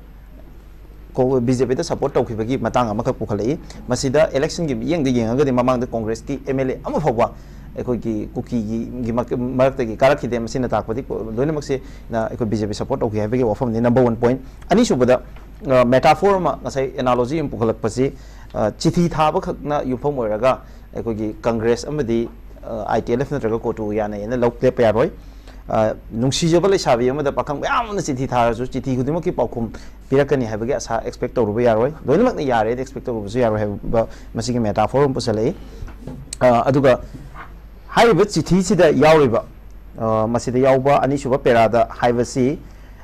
ꯀꯣ-, ꯕꯤ ꯖꯦ ꯄꯤꯗ ꯁꯄꯣꯔꯠ ꯇꯧꯈꯤꯕꯒꯤ ꯃꯇꯥꯡ ꯑꯃꯈꯛ ꯄꯨꯈꯠꯂꯛꯏ꯫ ꯃꯁꯤꯗ ꯏꯂꯦꯛꯁꯟꯒꯤ ꯃꯤꯠꯌꯦꯡꯗ ꯌꯦꯡꯉꯒꯗꯤ ꯃꯃꯥꯡꯗ ꯀꯣꯡꯒ꯭ꯔꯦꯁꯀꯤ ꯑꯦꯝ ꯑꯦꯜ ꯑꯦ ꯑꯃ ꯐꯥꯎꯕ ꯑꯩꯈꯣꯏꯒꯤ ꯀꯨꯀꯤꯒꯤ, ꯒꯤ ꯃꯔꯛ-, ꯃꯔꯛꯇꯒꯤ ꯀꯥꯔꯛꯈꯤꯗꯦ꯫ ꯃꯁꯤꯅ ꯇꯥꯛꯄꯗꯤ ꯀꯣ-, ꯂꯣꯏꯅꯃꯛꯁꯤꯅ ꯑꯩꯈꯣꯏ ꯕꯤ ꯖꯦ ꯄꯤ ꯁꯄꯣꯔꯠ ꯇꯧꯈꯤ ꯍꯥꯏꯕꯒꯤ ꯋꯥꯐꯝꯅꯤ꯫ Number one point. ꯑꯅꯤꯁꯨꯕꯗ, ꯑ, ꯃꯦꯇꯥꯐꯣꯔ ꯑꯃ, ꯉꯁꯥꯏ ꯑꯦꯅꯥꯂꯣꯖꯤ ꯑꯃ ꯄꯨꯈꯠꯂꯛꯄꯁꯤ, ꯑ, ꯆꯤꯊꯤ ꯊꯥꯕꯈꯛꯅ ꯌꯨꯝꯐꯝ ꯑꯣꯏꯔꯒ ꯑꯩꯈꯣꯏꯒꯤ ꯀꯪꯒ꯭ꯔꯦꯁ ꯑꯃꯗꯤ, ꯑ, ꯑꯥꯏ ꯇꯤ ꯑꯦꯜ ꯑꯦꯐ ꯅꯠꯇ꯭ꯔꯒ ꯀꯣꯇꯨ ꯌꯥꯅꯩꯅ ꯂꯧ-, ꯂꯦꯞꯄ ꯌꯥꯔꯣꯏ꯫ ꯑ, ꯅꯨꯡꯁꯤꯖꯕ ꯂꯩꯁꯥꯕꯤ ꯑꯃꯗ ꯄꯥꯈꯪ ꯃꯌꯥꯝ ꯑꯃꯅ ꯆꯤꯊꯤ ꯊꯥꯔꯁꯨ ꯆꯤꯊꯤ ꯈꯨꯗꯤꯡꯃꯛꯀꯤ ꯄꯥꯎꯈꯨꯝ ꯄꯤꯔꯛꯀꯅꯤ ꯍꯥꯏꯕꯒꯤ ꯑꯁꯥ ꯑꯦꯛꯁꯄꯦꯛ ꯇꯧꯔꯨꯕ ꯌꯥꯔꯣꯏ꯫ ꯂꯣꯏꯅꯃꯛꯅ ꯌꯥꯔꯦꯅ ꯑꯦꯛꯁꯄꯦꯛ ꯇꯧꯔꯨꯕꯁꯨ ꯌꯥꯔꯣꯏ ꯍꯥꯏꯕ ꯃꯁꯤꯒꯤ ꯃꯦꯇꯥꯐꯣꯔ ꯑꯃ ꯄꯨꯁꯜꯂꯛꯏ꯫ ꯑ, ꯑꯗꯨꯒ ꯍꯥꯏꯔꯤꯕ ꯆꯤꯊꯤꯁꯤꯗ ꯌꯥꯎꯔꯤꯕ, ꯑ, ꯃꯁꯤꯗ ꯌꯥꯎꯕ ꯑꯅꯤꯁꯨꯕ ꯄꯦꯔꯥꯗ ꯍꯥꯏꯕꯁꯤ,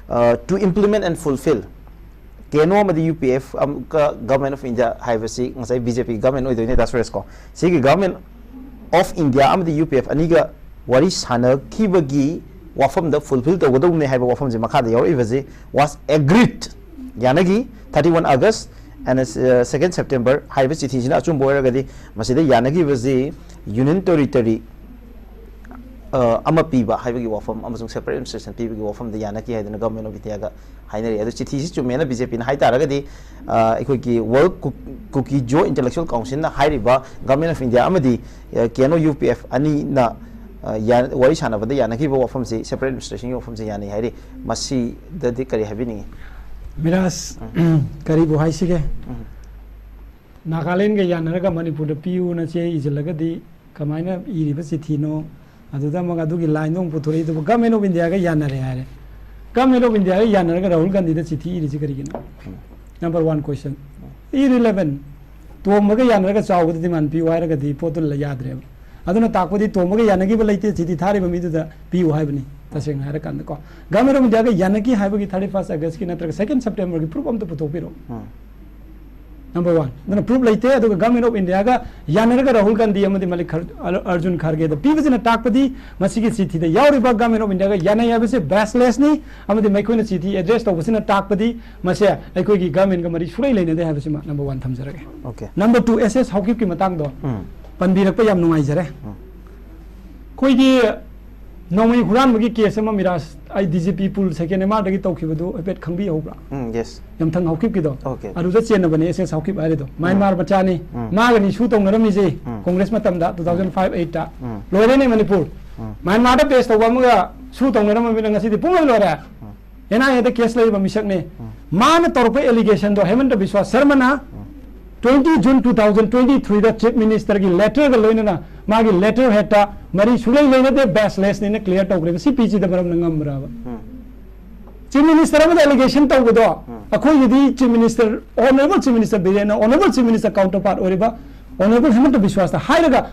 ꯑ, "To implement and fulfill ꯀꯦꯅꯣ ꯑꯃꯗꯤ ꯌꯨ ꯄꯤ ꯑꯦꯐ ꯑꯃꯒ Government of India" ꯍꯥꯏꯕꯁꯤ ꯉꯁꯥꯏ ꯕꯤ ꯖꯦ ꯄꯤꯒꯤ ꯒꯚꯔꯟꯃꯦꯟ ꯑꯣꯏꯗꯣꯏꯅꯦ, ꯗꯥ ꯁꯨꯔꯦꯁ ꯀꯣ꯫ ꯁꯤꯒꯤ Government of India ꯑꯃꯗꯤ ꯌꯨ ꯄꯤ ꯑꯦꯐ ꯑꯅꯤꯒ ꯋꯥꯔꯤ ꯁꯥꯟꯅꯈꯤꯕꯒꯤ ꯋꯥꯐꯝꯗ ꯐꯨꯜꯐꯤꯜ ꯇꯧꯒꯗꯧꯕꯅꯤ ꯍꯥꯏꯕ ꯋꯥꯐꯝꯁꯤ ꯃꯈꯥꯗ ꯌꯥꯎꯔꯛꯏꯕꯁꯤ, "Was agreed", ꯌꯥꯅꯈꯤ, "thirty one August and, uh, second September" ꯍꯥꯏꯔꯤꯕ ꯆꯤꯊꯤꯁꯤꯅ ꯑꯆꯨꯝꯕ ꯑꯣꯏꯔꯒꯗꯤ ꯃꯁꯤꯗ ꯌꯥꯅꯈꯤꯕꯁꯤ ꯌꯨꯅꯤꯌꯟ ꯇꯦꯔꯤꯇꯣꯔꯤ, ꯑ, ꯑꯃ ꯄꯤꯕ ꯍꯥꯏꯕꯒꯤ ꯋꯥꯐꯝ ꯑꯃꯁꯨꯡ separate administration ꯄꯤꯕꯒꯤ ꯋꯥꯐꯝꯗ ꯌꯥꯅꯈꯤ ꯍꯥꯏꯗꯨꯅ Government of India ꯒ ꯍꯥꯏꯅꯔꯤ꯫ ꯑꯗꯨ ꯆꯤꯊꯤꯁꯤ ꯆꯨꯝꯃꯦꯅ ꯕꯤ ꯖꯦ ꯄꯤꯅ ꯍꯥꯏ ꯇꯥꯔꯒꯗꯤ, ꯑ, ꯑꯩꯈꯣꯏꯒꯤ World Ku-, Kuki-Zo Intellectual Council ꯅ ꯍꯥꯏꯔꯤꯕ Government of India ꯑꯃꯗꯤ, ꯑ, ꯀꯦꯅꯣ ꯌꯨ ꯄꯤ ꯑꯦꯐ ꯑꯅꯤꯅ, ꯑ, ꯌꯥ-, ꯋꯥꯔꯤ ꯁꯥꯟꯅꯕꯗ ꯌꯥꯅꯈꯤꯕ ꯋꯥꯐꯝꯁꯤ separate administration ꯒꯤ ꯋꯥꯐꯝꯁꯤ ꯌꯥꯅꯩ ꯍꯥꯏꯔꯤ꯫ ꯃꯁꯤꯗꯗꯤ ꯀꯔꯤ ꯍꯥꯏꯕꯤꯅꯤꯡꯉꯤ? ꯃꯤꯔꯥꯖ, ꯎꯝ꯫ ꯀꯔꯤꯕꯨ ꯍꯥꯏꯁꯤꯒꯦ? ꯎꯝ꯫ ꯅꯥꯒꯥꯂꯦꯟꯒ ꯌꯥꯅꯔꯒ ꯃꯅꯤꯄꯨꯔꯗ ꯄꯤꯌꯨꯅ ꯆꯦ ꯏꯁꯤꯜꯂꯒꯗꯤ ꯀꯃꯥꯏꯅ ꯏꯔꯤꯕ ꯆꯤꯊꯤꯅꯣ? ꯑꯗꯨꯗ ꯑꯃꯨꯛ ꯑꯗꯨꯒꯤ ꯂꯥꯏꯟꯗꯣ ꯑꯃꯨꯛ ꯄꯨꯊꯣꯔꯛꯏ꯫ ꯑꯗꯨꯕꯨ Government of India ꯒ ꯌꯥꯅꯔꯦ ꯍꯥꯏꯔꯦ꯫ Government of India ꯒ ꯌꯥꯅꯔꯒ ꯔꯥꯍꯨꯜ ꯒꯥꯟꯙꯤꯗ ꯆꯤꯊꯤ ꯏꯔꯤꯁꯤ ꯀꯔꯤꯒꯤꯅꯣ? Number one question. Irrelevant. ꯇꯣꯝꯕꯒ ꯌꯥꯅꯔꯒ ꯆꯥꯎꯕꯗ demand ꯄꯤꯌꯨ ꯍꯥꯏꯔꯒꯗꯤ ꯄꯣꯠꯇꯨ ꯂ-, ꯌꯥꯗ꯭ꯔꯦꯕ꯫ ꯑꯗꯨꯅ ꯇꯥꯛꯄꯗꯤ ꯇꯣꯝꯕꯒ ꯌꯥꯅꯈꯤꯕ ꯂꯩꯇꯦ, ꯆꯤꯊꯤ ꯊꯥꯔꯤꯕ ꯃꯤꯗꯨꯗ ꯄꯤꯌꯨ ꯍꯥꯏꯕꯅꯤ꯫ ꯇꯁꯦꯡꯅ ꯍꯥꯏꯔꯀꯥꯟꯗꯀꯣ, Government of India ꯒ ꯌꯥꯅꯈꯤ ꯍꯥꯏꯕꯒꯤ thirty first August ꯀꯤ ꯅꯠꯇ꯭ꯔꯒ second September ꯒꯤ proof ꯑꯝꯇ ꯄꯨꯊꯣꯛꯄꯤꯔꯛꯑꯣ꯫ ꯎꯝ. Number one. ꯑꯗꯨꯅ proof ꯂꯩꯇꯦ꯫ ꯑꯗꯨꯒ Government of India ꯒ ꯌꯥꯅꯔꯒ ꯔꯥꯍꯨꯜ ꯒꯥꯟꯙꯤ ꯑꯃꯗꯤ ꯃꯜꯂꯤꯛ ꯈꯔ-, ꯑꯔ-, ꯑꯔꯖꯨꯟ ꯈꯥꯔꯒꯦꯗ ꯄꯤꯕꯁꯤꯅ ꯇꯥꯛꯄꯗꯤ ꯃꯁꯤꯒꯤ ꯆꯤꯊꯤꯗ ꯌꯥꯎꯔꯤꯕ Government of India ꯒ ꯌꯥꯅꯩ ꯍꯥꯏꯕꯁꯦ baseless ꯅꯤ꯫ ꯑꯃꯗꯤ ꯃꯈꯣꯏꯅ ꯆꯤꯊꯤ address ꯇꯧꯕꯁꯤꯅ ꯇꯥꯛꯄꯗꯤ ꯃꯁꯦ ꯑꯩꯈꯣꯏꯒꯤ government ꯒ ꯃꯔꯤ ꯁꯨꯡꯂꯩ ꯂꯩꯅꯗꯦ ꯍꯥꯏꯕꯁꯤꯃ number one ꯊꯝꯖꯔꯒꯦ꯫ Okay. Number two, ꯑꯦꯁ ꯑꯦꯁ ꯍꯥꯎꯀꯤꯞꯀꯤ ꯃꯇꯥꯡꯗꯣ ꯎꯝ. ꯄꯟꯕꯤꯔꯛꯄ ꯌꯥꯝ ꯅꯨꯡꯉꯥꯏꯖꯔꯦ꯫ ꯎꯝ. ꯑꯩꯈꯣꯏꯒꯤ ꯅꯣꯡꯃꯩ ꯍꯨꯔꯥꯟꯕꯒꯤ case ꯑꯃ ꯃꯤꯔꯥꯖ, ꯑꯩ D G P pool second M R ꯗꯒꯤ ꯇꯧꯈꯤꯕꯗꯨ ꯍꯥꯏꯐꯦꯠ ꯈꯪꯕꯤꯍꯧꯕ꯭ꯔꯥ? ꯎꯝ, yes. ꯌꯥꯝꯊꯪ ꯍꯥꯎꯀꯤꯞꯀꯤꯗꯣ꯫ Okay. ꯑꯗꯨꯗ ꯆꯦꯟꯅꯕꯅꯦ ꯑꯦꯁ ꯑꯦꯁ ꯍꯥꯎꯀꯤꯞ ꯍꯥꯏꯔꯤꯗꯣ꯫ ꯃ꯭ꯌꯥꯟꯃꯥꯔ ꯃꯆꯥꯅꯤ꯫ ꯎꯝ. ꯃꯥꯒꯅꯤ ꯁꯨ ꯇꯧꯅꯔꯝꯃꯤꯁꯦ ꯎꯝ. ꯀꯣꯡꯒ꯭ꯔꯦꯁ ꯃꯇꯝꯗ two thousand five eight ꯇ꯫ ꯎꯝ. ꯂꯣꯏꯔꯦꯅꯦ ꯃꯅꯤꯄꯨꯔ꯫ ꯎꯝ. ꯃ꯭ꯌꯥꯟꯃꯥꯔꯗ base ꯇꯧꯕ ꯑꯃꯒ ꯁꯨ ꯇꯧꯅꯔꯝꯃꯕꯅꯤꯅ ꯉꯁꯤꯗꯤ ꯄꯨꯡꯂꯣꯏ ꯂꯣꯏꯔꯦ꯫ ꯑꯦꯟ ꯑꯥꯏ ꯑꯦꯗ case ꯂꯩꯔꯤꯕ ꯃꯤꯁꯛꯅꯦ꯫ ꯃꯥꯅ ꯇꯧꯔꯛꯄ allegation ꯗꯣ ꯍꯦꯃꯟꯇ ꯕꯤꯁ꯭ꯋꯥꯁ ꯁꯔꯃꯅ twenty June two thousand twenty three ꯗ Chief Minister ꯒꯤ letter ꯒ ꯂꯣꯏꯅꯅ ꯃꯥꯒꯤ letter head ꯇ ꯃꯔꯤ ꯁꯨꯡꯂꯩ ꯂꯩꯅꯗꯦ, baseless ꯅꯤꯅ clear ꯇꯧꯈ꯭ꯔꯦꯕ꯫ ꯁꯤ ꯄꯤ ꯆꯤꯗꯝꯕꯔꯝꯅ ꯉꯝꯕ꯭ꯔꯕ? Chief Minister ꯑꯃꯗ allegation ꯇꯧꯕꯗꯣ ꯑꯩꯈꯣꯏꯒꯤꯗꯤ Chief Minister, Honourable Chief Minister ꯕꯤꯔꯦꯟꯅ Honourable Chief Minister counterpart ꯑꯣꯏꯔꯤꯕ Honourable ꯍꯦꯃꯟꯇ ꯕꯤꯁ꯭ꯋꯥꯁꯇ ꯍꯥꯏꯔꯒ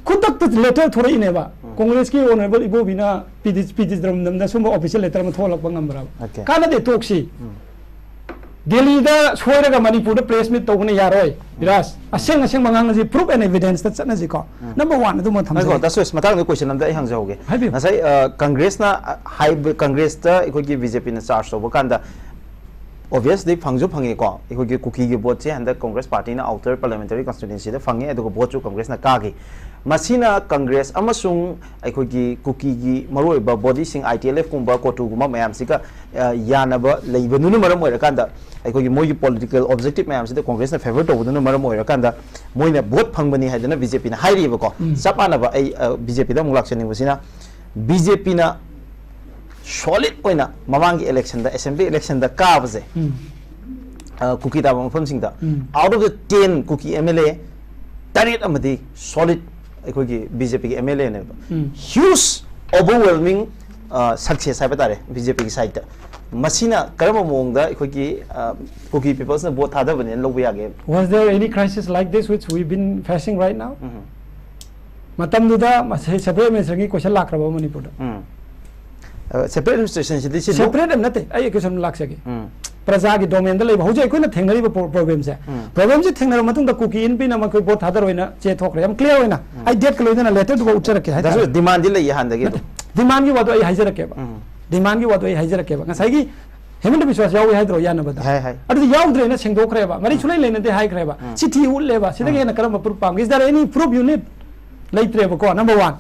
ꯈꯨꯗꯛꯇ letter ꯊꯣꯔꯛꯏꯅꯦꯕ꯫ ꯀꯣꯡꯒ꯭ꯔꯦꯁꯀꯤ Honourable ꯏꯕꯣꯕꯤꯅ ꯄꯤ ꯆꯤꯗꯝꯕꯔꯝꯗ ꯁꯨꯝꯕ official letter ꯑꯃ ꯊꯣꯛꯍꯜꯂꯛꯄ ꯉꯝꯕ꯭ꯔꯕ? Okay. ꯀꯥꯟꯅꯗꯦ, ꯇꯣꯛꯁꯤ꯫ ꯗꯦꯜꯂꯤꯗ ꯁꯣꯏꯔꯒ ꯃꯅꯤꯄꯨꯔꯗ press meet ꯇꯧꯕꯅ ꯌꯥꯔꯣꯏ꯫ ꯕꯤꯔꯥꯖ, ꯑꯁꯦꯡ ꯑꯁꯦꯡꯕ ꯉꯥꯡꯅꯁꯤ, proof and evidence ꯇ ꯆꯠꯅꯁꯤꯀꯣ꯫ Number one, ꯑꯗꯨꯃ ꯉꯥꯏꯈꯣ, ꯊꯝꯖꯒꯦ꯫ ꯗꯥ ꯁꯨꯔꯦꯁ, ꯃꯇꯥꯡꯗ question ꯑꯝꯇ ꯑꯩ ꯍꯪꯖꯍꯧꯒꯦ꯫ ꯍꯥꯏꯕꯤꯌꯨ꯫ ꯉꯁꯥꯏ, ꯑ, ꯀꯪꯒ꯭ꯔꯦꯁꯅ, ꯑ, ꯍꯥꯏꯕ, ꯀꯪꯒ꯭ꯔꯦꯁꯇ ꯑꯩꯈꯣꯏꯒꯤ ꯕꯤ ꯖꯦ ꯄꯤꯅ charge ꯇꯧꯕ ꯀꯥꯟꯗ obviously ꯐꯪꯁꯨ ꯐꯪꯉꯦꯀꯣ꯫ ꯑꯩꯈꯣꯏꯒꯤ ꯀꯨꯀꯤꯒꯤ vote ꯁꯦ ꯍꯟꯗꯛ ꯀꯪꯒ꯭ꯔꯦꯁ party ꯅ outer parliamentary constituency ꯗ ꯐꯪꯉꯦ, ꯑꯗꯨꯒ vote ꯁꯨ ꯀꯪꯒ꯭ꯔꯦꯁꯅ ꯀꯥꯈꯤ꯫ ꯃꯁꯤꯅ ꯀꯪꯒ꯭ꯔꯦꯁ ꯑꯃꯁꯨꯡ ꯑꯩꯈꯣꯏꯒꯤ ꯀꯨꯀꯤꯒꯤ ꯃꯔꯨꯑꯣꯏꯕ body ꯁꯤꯡ, ꯑꯥꯏ ꯇꯤ ꯑꯦꯜ ꯑꯦꯐ ꯀꯨꯝꯕ, ꯀꯣꯇꯨꯒꯨꯝꯕ ꯃꯌꯥꯝꯁꯤꯒ, ꯑ, ꯌꯥꯅꯕ ꯂꯩꯕꯗꯨꯅ ꯃꯔꯝ ꯑꯣꯏꯔꯀꯥꯟꯗ, ꯑꯩꯈꯣꯏꯒꯤ ꯃꯣꯏꯒꯤ political objective ꯃꯌꯥꯝꯁꯤꯗ ꯀꯪꯒ꯭ꯔꯦꯁꯅ favour ꯇꯧꯕꯗꯨꯅ ꯃꯔꯝ ꯑꯣꯏꯔꯀꯥꯟꯗ ꯃꯣꯏꯅ vote ꯐꯪꯕꯅꯤ ꯍꯥꯏꯗꯅ ꯕꯤ ꯖꯦ ꯄꯤꯅ ꯍꯥꯏꯔꯤꯕꯀꯣ꯫ ꯆꯞ ꯃꯥꯟꯅꯕ ꯑꯩ, ꯑ, ꯕꯤ ꯖꯦ ꯄꯤꯗ ꯑꯃꯨꯛ ꯂꯥꯛꯆꯅꯤꯡꯕꯁꯤꯅ, ꯕꯤ ꯖꯦ ꯄꯤꯅ solid ꯑꯣꯏꯅ ꯃꯃꯥꯡꯒꯤ election ꯗ, assembly election ꯗ ꯀꯥꯕꯁꯦ, ꯎꯝ꯫ ꯑ, ꯀꯨꯀꯤ ꯇꯥꯕ ꯃꯐꯝꯁꯤꯡꯗ, ꯎꯝ꯫ out of the ten Kuki M L A ꯇꯔꯦꯠ ꯑꯃꯗꯤ solid ꯑꯩꯈꯣꯏꯒꯤ ꯕꯤ ꯖꯦ ꯄꯤꯒꯤ M L A ꯅꯦꯕ꯫ ꯎꯝ꯫ Huge overwhelming ꯁꯛꯁꯦꯁ ꯍꯥꯏꯕ ꯇꯥꯔꯦ ꯕꯤ ꯖꯦ ꯄꯤꯒꯤ ꯁꯥꯏꯠꯇ꯫ ꯃꯁꯤꯅ ꯀꯔꯝꯕ ꯃꯑꯣꯡꯗ ꯑꯩꯈꯣꯏꯒꯤ ꯀꯨꯀꯤ ꯄꯤꯄꯜꯁꯅ ꯚꯣꯠ ꯊꯥꯗꯕꯅꯦꯅ ꯂꯧꯕ ꯌꯥꯒꯦ? Was there any crisis like this which we've been facing right now? ꯃꯇꯝꯗꯨꯗ ꯁꯦꯄꯔꯦꯠ ꯑꯦꯗꯃꯤꯅꯤꯁꯇ꯭ꯔꯦꯁꯟꯒꯤ ꯀꯣꯏꯁꯟ ꯂꯥꯛꯈ꯭ꯔꯕ ꯃꯅꯤꯄꯨꯔꯗ? ꯁꯦꯄꯔꯦꯠ ꯑꯦꯗꯃꯤꯅꯤꯁꯇ꯭ꯔꯦꯁꯟꯁꯤꯗꯤ ꯁꯤ ꯁꯦꯄꯔꯦꯠ ꯑꯃ ꯅꯠꯇꯦ, ꯑꯩ ꯀꯣꯏꯁꯟ ꯂꯥꯛꯆꯒꯦ꯫ ꯎꯝ. ꯄ꯭ꯔꯖꯥꯒꯤ ꯗꯣꯃꯦꯟꯗ ꯂꯩꯕ ꯍꯧꯖꯤꯛ ꯑꯩꯈꯣꯏꯅ ꯊꯦꯡꯅꯔꯤꯕ ꯄ꯭ꯔꯣꯕ꯭ꯂꯦꯝꯁꯦ, ꯎꯝ. ꯄ꯭ꯔꯣꯕ꯭ꯂꯦꯝꯁꯦ ꯊꯦꯡꯅꯔꯕ ꯃꯇꯨꯡꯗ ꯀꯨꯀꯤ ꯏꯟꯄꯤꯅ ꯃꯈꯣꯏ ꯚꯣꯠ ꯊꯥꯗꯔꯣꯏꯅ ꯆꯦ ꯊꯣꯛꯈ꯭ꯔꯦ꯫ ꯌꯥꯝ ꯀ꯭ꯂꯤꯌꯥꯔ ꯑꯣꯏꯅ ꯑꯩ ꯗꯦꯠꯀ ꯂꯣꯏꯅꯅ ꯂꯦꯇꯔꯗꯨꯐꯥꯎ ꯎꯠꯆꯔꯛꯀꯦ ꯍꯥꯏꯇꯥꯔꯦ꯫ ꯗꯤꯃꯥꯟꯗꯤ ꯂꯩꯌꯦ ꯍꯥꯟꯗꯒꯤ ꯑꯗꯨꯝ꯫ ꯗꯤꯃꯥꯟꯒꯤ ꯋꯥꯗꯣ ꯑꯩ ꯍꯥꯏꯖꯔꯛꯀꯦꯕ꯫ ꯎꯝ. ꯗꯤꯃꯥꯟꯒꯤ ꯋꯥꯗꯣ ꯑꯩ ꯍꯥꯏꯖꯔꯛꯀꯦꯕ꯫ ꯉꯁꯥꯏꯒꯤ ꯍꯦꯃꯟꯇ ꯕꯤꯁ꯭ꯋꯥꯁ ꯌꯥꯎꯏ ꯍꯥꯏꯗ꯭ꯔꯣ ꯌꯥꯅꯕꯗ? ꯍꯥꯏ, ꯍꯥꯏ꯫ ꯑꯗꯨꯗꯤ ꯌꯥꯎꯗ꯭ꯔꯦꯅ ꯁꯦꯡꯗꯣꯛꯈ꯭ꯔꯦꯕ꯫ ꯃꯔꯤ ꯁꯨꯡꯂꯩ ꯂꯩꯅꯗꯦ ꯍꯥꯏꯈ꯭ꯔꯦꯕ꯫ ꯎꯝ. ꯆꯤꯊꯤ ꯎꯠꯂꯦꯕ꯫ ꯁꯤꯗꯒꯤ ꯍꯦꯟꯅ ꯀꯔꯝꯕ ꯄ꯭ꯔꯨꯐ ꯄꯥꯝꯒꯦ? Is there any proof you need? ꯂꯩꯇ꯭ꯔꯦꯕꯀꯣ, ꯅꯝꯕꯔ ꯋꯥꯟ꯫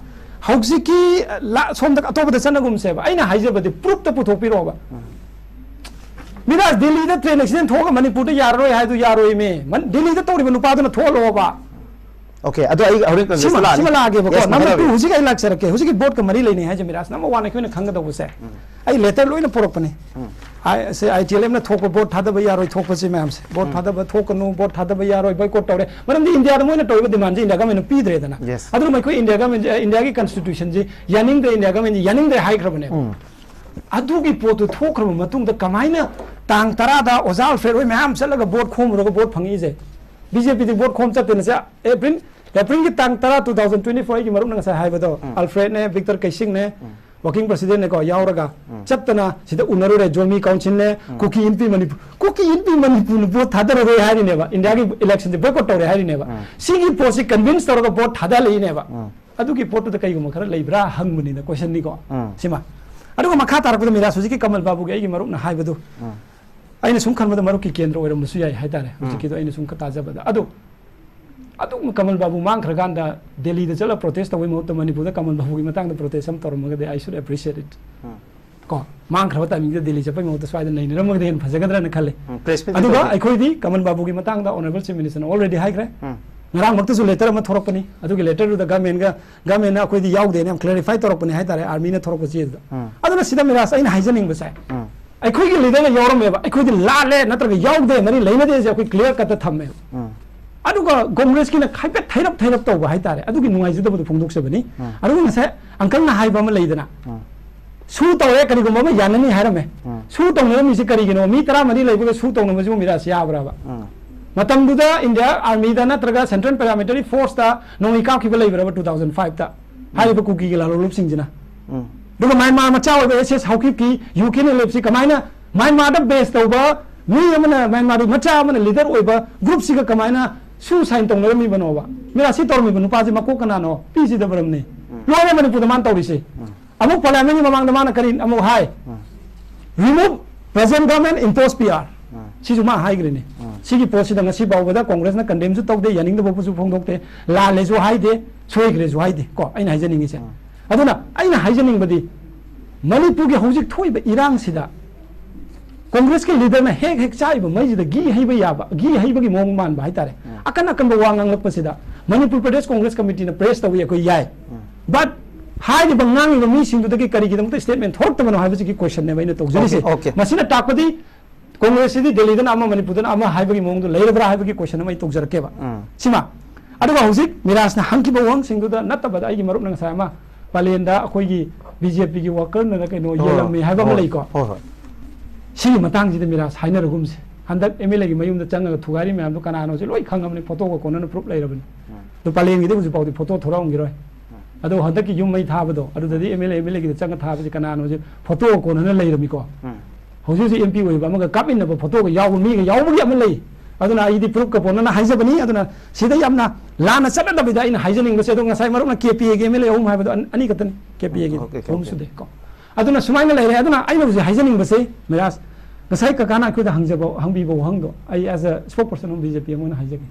ꯍꯧꯖꯤꯛꯀꯤ ꯂꯥ-, ꯁꯣꯝꯗ ꯑꯇꯣꯞꯄꯗ ꯆꯠꯅꯒꯨꯝꯁꯦꯕ꯫ ꯑꯩꯅ ꯍꯥꯏꯖꯕꯗꯤ ꯄ꯭ꯔꯨꯐꯇ ꯄꯨꯊꯣꯛꯄꯤꯔꯛꯑꯣꯕ꯫ ꯃꯤꯔꯥꯖ, ꯗꯦꯜꯂꯤꯗ ꯇ꯭ꯔꯦꯟ ꯑꯦꯛꯁꯤꯗꯦꯟ ꯊꯣꯛꯑꯒ ꯃꯅꯤꯄꯨꯔꯗ ꯌꯥꯔꯔꯣꯏ ꯍꯥꯏꯗꯨ ꯌꯥꯔꯣꯏꯃꯦ꯫ ꯃꯟ-, ꯗꯦꯜꯂꯤꯗ ꯇꯧꯔꯤꯕ ꯅꯨꯄꯥꯗꯨꯅ ꯊꯣꯛꯍꯜꯂꯣꯕ꯫ ꯑꯣꯀꯦ, ꯑꯗꯣ ꯑꯩ ꯍꯣꯔꯦꯟ ꯀꯪꯒ꯭ꯔꯦꯁꯇ ꯁꯤꯃ, ꯂꯥꯛꯑꯅꯤ꯫ ꯁꯤꯃ ꯂꯥꯛꯑꯒꯦꯕꯀꯣ꯫ Yes, ꯅꯝꯕꯔ ꯃꯈꯥ ꯇꯨ, ꯇꯥꯕꯤꯌꯨ꯫ ꯍꯧꯖꯤꯛ ꯑꯩ ꯂꯥꯛꯆꯔꯛꯀꯦ꯫ ꯍꯧꯖꯤꯛꯀꯤ ꯚꯣꯠꯀ ꯃꯔꯤ ꯂꯩꯅꯩ ꯍꯥꯏꯁꯦ ꯃꯤꯔꯥꯖ, ꯅꯝꯕꯔ ꯋꯥꯟ ꯑꯩꯈꯣꯏꯅ ꯈꯪꯒꯗꯧꯕꯁꯦ꯫ ꯑꯩ ꯂꯦꯇꯔ ꯂꯣꯏꯅ ꯄꯨꯔꯛꯄꯅꯦ꯫ ꯑꯥꯏ-, ꯁꯦ, ꯑꯥꯏ ꯇꯤ ꯑꯦꯜ ꯑꯦꯐꯅ ꯊꯣꯛꯄ ꯚꯣꯠ ꯊꯥꯗꯕ ꯌꯥꯔꯣꯏ ꯊꯣꯛꯄꯁꯤ ꯃꯌꯥꯝꯁꯦ꯫ ꯚꯣꯠ ꯊꯥꯗꯕ ꯊꯣꯛꯀꯅꯨ, ꯚꯣꯠ ꯊꯥꯗꯕ ꯌꯥꯔꯣꯏ, ꯕꯣꯏꯀꯣꯠ ꯇꯧꯔꯦ꯫ ꯃꯔꯝꯗꯤ ꯏꯟꯗꯤꯌꯥꯗ ꯃꯣꯏꯅ ꯇꯧꯔꯤꯕ ꯗꯤꯃꯥꯟꯁꯦ ꯏꯟꯗꯤꯌꯥ ꯒꯃꯦꯟꯅ ꯄꯤꯗ꯭ꯔꯦꯗꯅ꯫ Yes. ꯑꯗꯨꯅ ꯃꯈꯣꯏ ꯏꯟꯗꯤꯌꯥ ꯒꯃꯦꯟꯁꯦ, ꯏꯟꯗꯤꯌꯥꯒꯤ ꯀꯟꯁꯇꯤꯇ꯭ꯌꯨꯁꯟꯁꯤ ꯌꯥꯅꯤꯡꯗ꯭ꯔꯦ, ꯏꯟꯗꯤꯌꯥ ꯒꯃꯦꯟꯁꯤ ꯌꯥꯅꯤꯡꯗ꯭ꯔꯦ ꯍꯥꯏꯈ꯭ꯔꯕꯅꯦꯕ꯫ ꯑꯗꯨꯒꯤ ꯄꯣꯠꯇꯨ ꯊꯣꯛꯈ꯭ꯔꯕ ꯃꯇꯨꯡꯗ ꯀꯃꯥꯏꯅ ꯇꯥꯡ ꯇꯔꯥꯗ ꯑꯣꯖꯥ ꯑꯜꯐ꯭ꯔꯦꯗ ꯍꯣꯏ ꯃꯌꯥꯝ ꯆꯠꯂꯒ ꯚꯣꯠ ꯈꯣꯝꯃꯨꯔꯒ ꯚꯣꯠ ꯐꯪꯉꯛꯏꯁꯦ? ꯕꯤ ꯖꯦ ꯄꯤꯗꯤ ꯚꯣꯠ ꯈꯣꯝ ꯆꯠꯇꯦꯅ ꯁꯦ, ꯑꯦꯄ꯭ꯔꯤꯜ, ꯑꯦꯄ꯭ꯔꯤꯜꯒꯤ ꯇꯥꯡ ꯇꯔꯥ, two thousand twenty four, ꯑꯩꯒꯤ ꯃꯔꯨꯞꯅ ꯉꯁꯥꯏ ꯍꯥꯏꯕꯗꯣ, ꯑꯜꯐ꯭ꯔꯦꯗꯅꯦ, ꯚꯤꯛꯇꯔ ꯀꯩꯁꯤꯡꯅꯦ, ꯋꯥꯔꯀꯤꯡ ꯄ꯭ꯔꯁꯤꯗꯦꯟꯠꯅꯦꯀꯣ, ꯌꯥꯎꯔꯒ ꯆꯠꯇꯅ ꯁꯤꯗ ꯎꯅꯔꯨꯔꯦ꯫ ꯖꯣꯃꯤ ꯀꯥꯎꯟꯁꯤꯜꯅꯦ, ꯀꯨꯀꯤ ꯏꯟꯄꯤ ꯃꯅꯤꯄꯨꯔ, ꯀꯨꯀꯤ ꯏꯟꯄꯤ ꯃꯅꯤꯄꯨꯔꯅ ꯚꯣꯠ ꯊꯥꯗꯔꯔꯣꯏ ꯍꯥꯏꯔꯤꯅꯦꯕ, ꯏꯟꯗꯤꯌꯥꯒꯤ ꯏꯂꯦꯛꯁꯟꯁꯦ ꯕꯣꯏꯀꯣꯠ ꯇꯧꯔꯦ ꯍꯥꯏꯔꯤꯅꯦꯕ꯫ ꯁꯤꯒꯤ ꯄꯣꯠꯁꯤ ꯀꯟꯚꯤꯟꯁ ꯇꯧꯔꯒ ꯚꯣꯠ ꯊꯥꯗꯍꯜꯂꯛꯏꯅꯦꯕ꯫ ꯑꯗꯨꯒꯤ ꯄꯣꯠꯇꯨꯗ ꯀꯩꯒꯨꯝꯕ ꯈꯔ ꯂꯩꯕ꯭ꯔꯥ ꯍꯪꯕꯅꯤꯗ, ꯀꯣꯏꯁꯟꯅꯤꯀꯣ꯫ ꯁꯤꯃ꯫ ꯑꯗꯨꯒ ꯃꯈꯥ ꯇꯥꯔꯛꯄꯗ ꯃꯤꯔꯥꯖ, ꯍꯧꯖꯤꯛꯀꯤ ꯀꯃꯜ ꯕꯥꯕꯨꯒꯤ ꯑꯩꯒꯤ ꯃꯔꯨꯞꯅ ꯍꯥꯏꯕꯗꯨ, ꯑꯩꯅ ꯁꯨꯝ ꯈꯟꯕꯗ ꯃꯔꯨꯞꯀꯤ ꯀꯦꯟꯗ꯭ꯔ ꯑꯣꯏꯔꯝꯕꯁꯨ ꯌꯥꯏ ꯍꯥꯏꯇꯥꯔꯦ꯫ ꯍꯧꯖꯤꯛꯀꯤꯗꯣ ꯑꯩꯅ ꯁꯨꯝ ꯇꯥꯖꯕꯗ꯫ ꯑꯗꯣ ꯑꯗꯨꯝ ꯀꯃꯜ ꯕꯥꯕꯨ ꯃꯥꯡꯈ꯭ꯔꯀꯥꯟꯗ ꯗꯦꯜꯂꯤꯗ ꯆꯠꯂꯒ ꯄ꯭ꯔꯣꯇꯦꯁ ꯇꯧꯕꯒꯤ ꯃꯍꯨꯠꯇ ꯃꯅꯤꯄꯨꯔꯗ ꯀꯃꯜ ꯕꯥꯕꯨꯒꯤ ꯃꯇꯥꯡꯗ ꯄ꯭ꯔꯣꯇꯦꯁ ꯑꯃ ꯇꯧꯔꯝꯃꯒꯗꯤ, I should appreciate it꯫ ꯀꯣ, ꯃꯥꯡꯈ꯭ꯔꯕ ꯇꯥꯏꯃꯤꯡꯗ ꯗꯦꯜꯂꯤ ꯆꯠꯄꯒꯤ ꯃꯍꯨꯠꯇ ꯁ꯭ꯋꯥꯏꯗ ꯅꯩꯅꯔꯝꯃꯒꯗꯤ ꯍꯦꯟꯅ ꯐꯖꯒꯗ꯭ꯔꯥꯅ ꯈꯜꯂꯦ꯫ ꯎꯝ, press meet ꯑꯗꯨꯒ ꯇꯧꯖꯒꯦ꯫ ꯑꯩꯈꯣꯏꯗꯤ ꯀꯃꯜ ꯕꯥꯕꯨꯒꯤ ꯃꯇꯥꯡꯗ ꯑꯣꯅꯔꯦꯕꯜ ꯆꯤꯐ ꯃꯤꯅꯤꯁꯇꯔꯅ already ꯍꯥꯏꯈ꯭ꯔꯦ꯫ ꯉꯔꯥꯡꯃꯛꯇꯁꯨ ꯂꯦꯇꯔ ꯑꯃ ꯊꯣꯔꯛꯄꯅꯤ꯫ ꯑꯗꯨꯒꯤ ꯂꯦꯇꯔꯗꯨꯗ ꯒꯃꯦꯟꯒ, ꯒꯃꯦꯟꯅ ꯑꯩꯈꯣꯏꯗꯤ ꯌꯥꯎꯗꯦꯅ ꯌꯥꯝ ꯀ꯭ꯂꯦꯔꯤꯐꯥꯏ ꯇꯧꯔꯛꯄꯅꯤ ꯍꯥꯏꯇꯥꯔꯦ, ꯑꯥꯔꯃꯤꯅ ꯊꯣꯔꯛꯄ ꯆꯦꯗꯨꯗ꯫ ꯑꯗꯨꯅ ꯁꯤꯗ ꯃꯤꯔꯥꯖ, ꯑꯩꯅ ꯍꯥꯏꯖꯅꯤꯡꯕꯁꯦ, ꯑꯩꯈꯣꯏꯒꯤ ꯂꯤꯗꯔꯅ ꯌꯥꯎꯔꯝꯃꯦꯕ, ꯑꯩꯈꯣꯏꯗꯤ ꯂꯥꯜꯂꯦ ꯅꯠꯇ꯭ꯔꯒ ꯌꯥꯎꯗꯦ, ꯃꯔꯤ ꯂꯩꯅꯗꯦꯁꯦ ꯑꯩꯈꯣꯏ ꯀ꯭ꯂꯤꯌꯥꯔ ꯀꯠꯇ ꯊꯝꯃꯦꯕ꯫ ꯑꯗꯨꯒ ꯀꯣꯡꯒ꯭ꯔꯦꯁꯀꯤꯅ ꯍꯥꯏꯐꯦꯠ ꯊꯩꯔꯞ ꯊꯩꯔꯞ ꯇꯧꯕ ꯍꯥꯏꯇꯥꯔꯦ, ꯑꯗꯨꯒꯤ ꯅꯨꯡꯉꯥꯏꯖꯗꯕꯗꯨ ꯐꯣꯡꯗꯣꯛꯆꯕꯅꯤ꯫ ꯑꯗꯨꯒ ꯉꯁꯥꯏ ꯑꯪꯀꯜꯅ ꯍꯥꯏꯕ ꯑꯃ ꯂꯩꯗꯅ, ꯁꯨ ꯇꯧꯔꯦ, ꯀꯔꯤꯒꯨꯝꯕ ꯑꯃ ꯌꯥꯅꯅꯤ ꯍꯥꯏꯔꯝꯃꯦ꯫ ꯎꯝ꯫ ꯁꯨ ꯇꯧꯅꯔꯝꯃꯤꯁꯤ ꯀꯔꯤꯒꯤꯅꯣ? ꯃꯤ ꯇꯔꯥꯃꯔꯤ ꯂꯩꯕꯒ ꯁꯨ ꯇꯧꯅꯕꯁꯤꯕꯨ ꯃꯤꯔꯥꯁꯤ ꯌꯥꯕ꯭ꯔꯕ? ꯎꯝ꯫ ꯃꯇꯝꯗꯨꯗ ꯏꯟꯗꯤꯌꯥ ꯑꯥꯔꯃꯤꯗ ꯅꯠꯇ꯭ꯔꯒ ꯁꯦꯟꯇ꯭ꯔꯦꯜ ꯄꯦꯔꯥꯃꯤꯂꯤꯇꯔꯤ ꯐꯣꯔꯁꯇ ꯅꯣꯡꯃꯩ ꯀꯥꯞꯈꯤꯕ ꯂꯩꯕ꯭ꯔꯕ two thousand five ꯇ? ꯍꯥꯏꯔꯤꯕ ꯀꯨꯀꯤꯒꯤ ꯂꯥꯂꯣꯡꯂꯨꯞꯁꯤꯡꯁꯤꯅ꯫ ꯎꯝ꯫ ꯑꯗꯨꯒ ꯃ꯭ꯌꯥꯟꯃꯥꯔ ꯃꯆꯥ ꯑꯣꯏꯕ ꯑꯦꯁ ꯑꯦꯁ ꯍꯥꯎꯀꯤꯞꯀꯤ ꯌꯨ ꯀꯦ ꯑꯦꯟ ꯑꯦꯜ ꯑꯦꯐꯁꯤ ꯀꯃꯥꯏꯅ ꯃ꯭ꯌꯥꯟꯃꯥꯔꯗ ꯕꯦꯁ ꯇꯧꯕ ꯃꯤ ꯑꯃꯅ, ꯃ꯭ꯌꯥꯟꯃꯥꯔꯒꯤ ꯃꯆꯥ ꯑꯃꯅ ꯂꯤꯗꯔ ꯑꯣꯏꯕ ꯒ꯭ꯔꯨꯞꯁꯤꯒ ꯀꯃꯥꯏꯅ ꯁꯨꯁꯥꯏꯟ ꯇꯧꯅꯔꯝꯃꯤꯕꯅꯣꯕ? ꯃꯤꯔꯥꯁꯤ ꯇꯧꯔꯝꯃꯤꯕ ꯅꯨꯄꯥꯁꯤ ꯃꯀꯣꯛ ꯀꯅꯥꯅꯣ? ꯄꯤ ꯆꯤꯗꯝꯕꯔꯝꯅꯤ꯫ ꯎꯝ꯫ ꯂꯣꯏꯔꯦ ꯃꯅꯤꯄꯨꯔꯗ ꯃꯥꯅ ꯇꯧꯔꯤꯁꯦ꯫ ꯎꯝ꯫ ꯑꯃꯨꯛ ꯄꯥꯔꯂꯤꯌꯥꯃꯦꯟꯒꯤ ꯃꯃꯥꯡꯗ ꯃꯥꯅ ꯀꯔꯤ ꯑꯃꯨꯛ ꯍꯥꯏ? ꯎꯝ꯫ Remove present government, impose P R꯫ ꯎꯝ꯫ ꯁꯤꯁꯨ ꯃꯥ ꯍꯥꯏꯈ꯭ꯔꯤꯅꯤ꯫ ꯎꯝ꯫ ꯁꯤꯒꯤ ꯄꯣꯠꯁꯤꯗ ꯉꯁꯤ ꯐꯥꯎꯕꯗ ꯀꯣꯡꯒ꯭ꯔꯦꯁꯅ ꯀꯟꯗꯦꯝꯁꯨ ꯇꯧꯗꯦ, ꯌꯥꯅꯤꯡꯗꯕ ꯄꯣꯠꯁꯨ ꯐꯣꯡꯗꯣꯛꯇꯦ, ꯂꯥꯜꯂꯦꯁꯨ ꯍꯥꯏꯗꯦ, ꯁꯣꯏꯈ꯭ꯔꯦꯁꯨ ꯍꯥꯏꯗꯦ ꯀꯣ, ꯑꯩꯅ ꯍꯥꯏꯖꯅꯤꯡꯉꯤꯁꯦ꯫ ꯎꯝ꯫ ꯑꯗꯨꯅ ꯑꯩꯅ ꯍꯥꯏꯖꯅꯤꯡꯕꯗꯤ ꯃꯅꯤꯄꯨꯔꯒꯤ ꯍꯧꯖꯤꯛ ꯊꯣꯛꯏꯕ ꯏꯔꯥꯡꯁꯤꯗ ꯀꯣꯡꯒ꯭ꯔꯦꯁꯀꯤ ꯂꯤꯗꯔꯅ ꯍꯦꯛ ꯍꯦꯛ ꯆꯥꯛꯏꯕ ꯃꯩꯁꯤꯗ ꯘꯤ ꯍꯩꯕ ꯌꯥꯕ, ꯘꯤ ꯍꯩꯕꯒꯤ ꯃꯑꯣꯡ ꯃꯥꯟꯕ ꯍꯥꯏꯇꯥꯔꯦ꯫ ꯎꯝ꯫ ꯑꯀꯟ ꯑꯀꯟꯕ ꯋꯥ ꯉꯥꯡꯂꯛꯄꯁꯤꯗ ꯃꯅꯤꯄꯨꯔ ꯄ꯭ꯔꯗꯦꯁ ꯀꯣꯡꯒ꯭ꯔꯦꯁ ꯀꯃꯤꯇꯤꯅ ꯄ꯭ꯔꯦꯁ ꯇꯧꯏ, ꯑꯩꯈꯣꯏ ꯌꯥꯏ꯫ ꯎꯝ꯫ But ꯍꯥꯏꯔꯤꯕ ꯉꯥꯡꯉꯤꯕ ꯃꯤꯁꯤꯡꯗꯨꯗꯒꯤ ꯀꯔꯤꯒꯤꯗꯃꯛꯇ ꯁ꯭ꯇꯦꯠꯃꯦꯟ ꯊꯣꯔꯛꯇꯕꯅꯣ ꯍꯥꯏꯕꯁꯤꯒꯤ ꯀꯣꯏꯁꯟꯅꯦꯕ ꯑꯩꯅ ꯇꯧꯖꯔꯤꯁꯦ꯫ Okay, okay. ꯃꯁꯤꯅ ꯇꯥꯛꯄꯗꯤ ꯀꯣꯡꯒ꯭ꯔꯦꯁꯁꯤꯗꯤ ꯗꯦꯜꯂꯤꯗꯅ ꯑꯃ, ꯃꯅꯤꯄꯨꯔꯗꯅ ꯑꯃ ꯍꯥꯏꯕꯒꯤ ꯃꯑꯣꯡꯗꯣ ꯂꯩꯔꯕ꯭ꯔꯥ ꯍꯥꯏꯕꯒꯤ ꯀꯣꯏꯁꯟ ꯑꯃ ꯑꯩ ꯇꯧꯖꯔꯛꯀꯦꯕ꯫ ꯎꯝ꯫ ꯁꯤꯃ꯫ ꯑꯗꯨꯒ ꯍꯧꯖꯤꯛ ꯃꯤꯔꯥꯖꯅ ꯍꯪꯈꯤꯕ ꯋꯥꯍꯪꯁꯤꯡꯗꯨꯗ ꯅꯠꯇꯕꯗ ꯑꯩꯒꯤ ꯃꯔꯨꯞꯅ ꯉꯁꯥꯏ ꯑꯃ ꯄꯥꯂꯦꯟꯗ ꯑꯩꯈꯣꯏꯒꯤ ꯕꯤ ꯖꯦ ꯄꯤꯒꯤ ꯋꯥꯀꯔꯅꯔ ꯀꯩꯅꯣ ꯍꯣꯏ, ꯌꯦꯜꯂꯝꯃꯤ ꯍꯥꯏꯕ ꯑꯃ ꯍꯣꯏ, ꯂꯩꯀꯣ꯫ ꯍꯣꯏ, ꯍꯣꯏ꯫ ꯁꯤꯒꯤ ꯃꯇꯥꯡꯁꯤꯗ ꯃꯤꯔꯥꯖ ꯍꯥꯏꯅꯔꯒꯨꯝꯁꯦ꯫ ꯍꯟꯗꯛ ꯑꯦꯝ ꯑꯦꯜ ꯑꯦꯒꯤ ꯃꯌꯨꯝꯗ ꯆꯪꯉꯒ ꯊꯨꯒꯥꯏꯔꯤ ꯃꯌꯥꯝꯗꯣ ꯀꯅꯥꯅꯣꯁꯦ ꯂꯣꯏ ꯈꯪꯉꯕꯅꯤ, ꯐꯣꯇꯣꯒ ꯀꯣꯟꯅꯅ ꯄ꯭ꯔꯨꯞ ꯂꯩꯔꯕꯅꯤ꯫ ꯎꯝ꯫ ꯑꯗꯣ ꯄꯥꯂꯦꯟꯒꯤꯗꯤ ꯍꯧꯖꯤꯛ ꯐꯥꯎꯗꯤ ꯐꯣꯇꯣ ꯊꯣꯔꯛꯑꯝꯈꯤꯔꯣꯏ꯫ ꯎꯝ꯫ ꯑꯗꯣ ꯍꯟꯗꯛꯀꯤ ꯌꯨꯝ ꯃꯩ ꯊꯥꯕꯗꯣ, ꯑꯗꯨꯗꯗꯤ M L A, M L ꯑꯦꯒꯤꯗ ꯆꯪꯉ ꯊꯥꯕꯁꯦ ꯀꯅꯥꯅꯣꯁꯦ ꯐꯣꯇꯣꯒ ꯀꯣꯟꯅꯅ ꯂꯩꯔꯝꯃꯤꯀꯣ꯫ ꯎꯝ꯫ ꯍꯧꯖꯤꯛ ꯍꯧꯖꯤꯛ ꯑꯦꯝ ꯄꯤ ꯑꯣꯏꯕ ꯑꯃꯒ ꯀꯥꯞꯃꯤꯟꯅꯕ ꯐꯣꯇꯣꯒ ꯌꯥꯎꯕ ꯃꯤꯒ ꯌꯥꯎꯕꯒꯤ ꯑꯃ ꯂꯩ꯫ ꯑꯗꯨꯅ ꯑꯩꯗꯤ ꯄ꯭ꯔꯨꯐꯀ ꯄꯣꯟꯅꯅ ꯍꯥꯏꯖꯕꯅꯤ꯫ ꯑꯗꯨꯅ ꯁꯤꯗ ꯌꯥꯝꯅ ꯂꯥꯟꯅ ꯆꯠꯅꯗꯕꯤꯗ ꯑꯩꯅ ꯍꯥꯏꯖꯅꯤꯡꯕꯁꯦ, ꯑꯗꯣ ꯉꯁꯥꯏ ꯃꯔꯨꯞꯅ ꯀꯦ ꯄꯤ ꯑꯦꯒꯤ ꯑꯦꯝ ꯑꯦꯜ ꯑꯦ ꯑꯍꯨꯝ ꯍꯥꯏꯕꯗꯣ ꯑꯟ-, ꯑꯅꯤ ꯈꯛꯇꯅꯤ, ꯀꯦ ꯄꯤ ꯑꯦꯒꯤ ꯑꯣꯀꯦ, ꯑꯣꯀꯦ, ꯑꯍꯨꯝ ꯑꯣꯀꯦ꯫ ꯁꯨꯗꯦ ꯀꯣ꯫ ꯑꯗꯨꯅ ꯁꯨꯃꯥꯏꯅ ꯂꯩꯔꯦ꯫ ꯑꯗꯨꯅ ꯑꯩꯅ ꯍꯧꯖꯤꯛ ꯍꯥꯏꯖꯅꯤꯡꯕꯁꯦ ꯃꯤꯔꯥꯖ, ꯉꯁꯥꯏ ꯀꯀꯥꯅ ꯑꯩꯈꯣꯏꯗ ꯍꯪꯖꯕ, ꯍꯪꯕꯤꯕ ꯋꯥꯍꯪꯗꯣ ꯑꯩ as a spokesperson of B J P ꯑꯃ ꯑꯣꯏꯅ ꯍꯥꯏꯖꯒꯦ꯫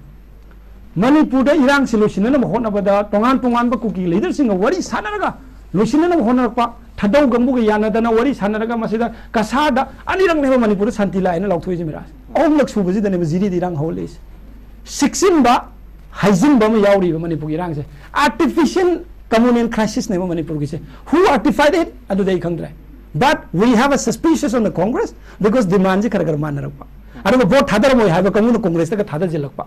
ꯃꯅꯤꯄꯨꯔꯗ ꯏꯔꯥꯡꯁꯤ ꯂꯣꯏꯁꯤꯟꯅꯅꯕ ꯍꯣꯠꯅꯕꯗ ꯇꯣꯉꯥꯟ ꯇꯣꯉꯥꯟꯕ ꯀꯨꯀꯤ ꯂꯤꯗꯔꯁꯤꯡꯒ ꯋꯥꯔꯤ ꯁꯥꯟꯅꯔꯒ ꯂꯣꯏꯁꯤꯟꯅꯅꯕ ꯍꯣꯠꯅꯔꯛꯄ, ꯊꯥꯗꯧ ꯀꯥꯡꯕꯨꯒ ꯌꯥꯅꯗꯅ ꯋꯥꯔꯤ ꯁꯥꯟꯅꯔꯒ ꯃꯁꯤꯗ ꯀꯁꯥꯔꯗ ꯑꯅꯤꯔꯛꯅꯦꯕ ꯃꯅꯤꯄꯨꯔꯗ ꯁꯥꯟꯇꯤ ꯂꯥꯛꯑꯦꯅ ꯂꯥꯎꯊꯣꯛꯏꯁꯦ ꯃꯤꯔꯥꯖ꯫ ꯑꯍꯨꯝꯂꯛ ꯁꯨꯕꯁꯤꯗꯅꯦꯕ ꯖꯤꯔꯤꯗ ꯏꯔꯥꯡ ꯍꯧꯔꯛꯏꯁꯦ꯫ ꯆꯤꯛꯁꯤꯟꯕ, ꯍꯩꯖꯤꯟꯕ ꯑꯃ ꯌꯥꯎꯔꯤꯕ ꯃꯅꯤꯄꯨꯔꯒꯤ ꯏꯔꯥꯡꯁꯦ꯫ Artificial communal crisisꯅꯦꯕ ꯃꯅꯤꯄꯨꯔꯒꯤꯁꯦ꯫ Who artified it? ꯑꯗꯨꯗꯤ ꯑꯩ ꯈꯪꯗ꯭ꯔꯦ꯫ But we have a suspicious on the Congress because demandꯁꯦ ꯈꯔ ꯈꯔ ꯃꯥꯟꯅꯔꯛꯄ꯫ ꯑꯗꯨꯒ ꯚꯣꯠ ꯊꯥꯗꯔꯝꯃꯣꯏ ꯍꯥꯏꯕ ꯀꯥꯡꯕꯨꯅ ꯀꯣꯡꯒ꯭ꯔꯦꯁꯇꯒ ꯊꯥꯗꯁꯤꯜꯂꯛꯄ꯫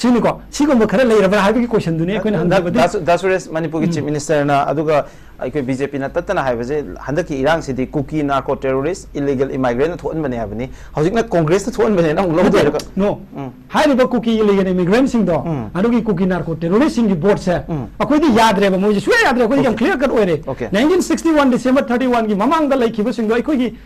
ꯁꯤꯅꯤꯀꯣ, ꯁꯤꯒꯨꯝꯕ ꯈꯔ ꯂꯩꯔꯕ꯭ꯔꯥ ꯍꯥꯏꯕꯒꯤ ꯀꯣꯏꯁꯟꯗꯨꯅꯤ ꯑꯩꯈꯣꯏꯅ ꯗꯥ-, ꯍꯪꯖꯕꯗꯤ꯫ ꯗꯥ ꯁꯨ-, ꯗꯥ ꯁꯨꯔꯦꯁ, ꯃꯅꯤꯄꯨꯔꯒꯤ ꯎꯝ꯫ ꯆꯤꯐ ꯃꯤꯅꯤꯁꯇꯔꯅ, ꯑꯗꯨꯒ ꯑꯩꯈꯣꯏ ꯕꯤ ꯖꯦ ꯄꯤꯅ ꯇꯠꯇꯅ ꯍꯥꯏꯕꯁꯦ, ꯍꯟꯗꯛꯀꯤ ꯏꯔꯥꯡꯁꯤꯗꯤ ꯀꯨꯀꯤ ꯅꯥꯔꯀꯣ ꯇꯦꯔꯣꯔꯤꯁ, ꯏꯂꯤꯒꯦꯜ ꯏꯃꯥꯏꯒ꯭ꯔꯦꯟꯅ ꯊꯣꯛꯍꯟꯕꯅꯦ ꯍꯥꯏꯕꯅꯤ꯫ ꯍꯧꯖꯤꯛꯅ ꯀꯣꯡꯒ꯭ꯔꯦꯁꯅ ꯊꯣꯛꯍꯟꯕꯅꯦꯅ ꯑꯃꯨꯛ ꯂꯧꯗꯣꯏꯔꯒ꯫ ꯅꯣ꯫ ꯍꯥꯏꯔꯤꯕ ꯀꯨꯀꯤ ꯏꯂꯤꯒꯦꯜ ꯏꯃꯤꯒ꯭ꯔꯦꯟꯁꯤꯡꯗꯣ, ꯑꯗꯨꯒꯤ ꯀꯨꯀꯤ ꯅꯥꯔꯀꯣ ꯇꯦꯔꯣꯔꯤꯁꯁꯤꯡꯒꯤ ꯕꯣꯠꯁꯦ ꯑꯩꯈꯣꯏꯗꯤ ꯌꯥꯗ꯭ꯔꯦꯕ, ꯃꯣꯏꯁꯦ ꯁꯨꯡꯌꯥ ꯌꯥꯗ꯭ꯔꯦ, ꯑꯩꯈꯣꯏꯗꯤ ꯌꯥꯝ ꯀ꯭ꯂꯤꯌꯔ ꯀꯠ ꯑꯣꯏꯔꯦ꯫ Okay. Nineteen sixty one December thirty ꯋꯥꯟꯒꯤ ꯃꯃꯥꯡꯗ ꯂꯩꯈꯤꯕꯁꯤꯡꯗꯣ ꯑꯩꯈꯣꯏꯒꯤ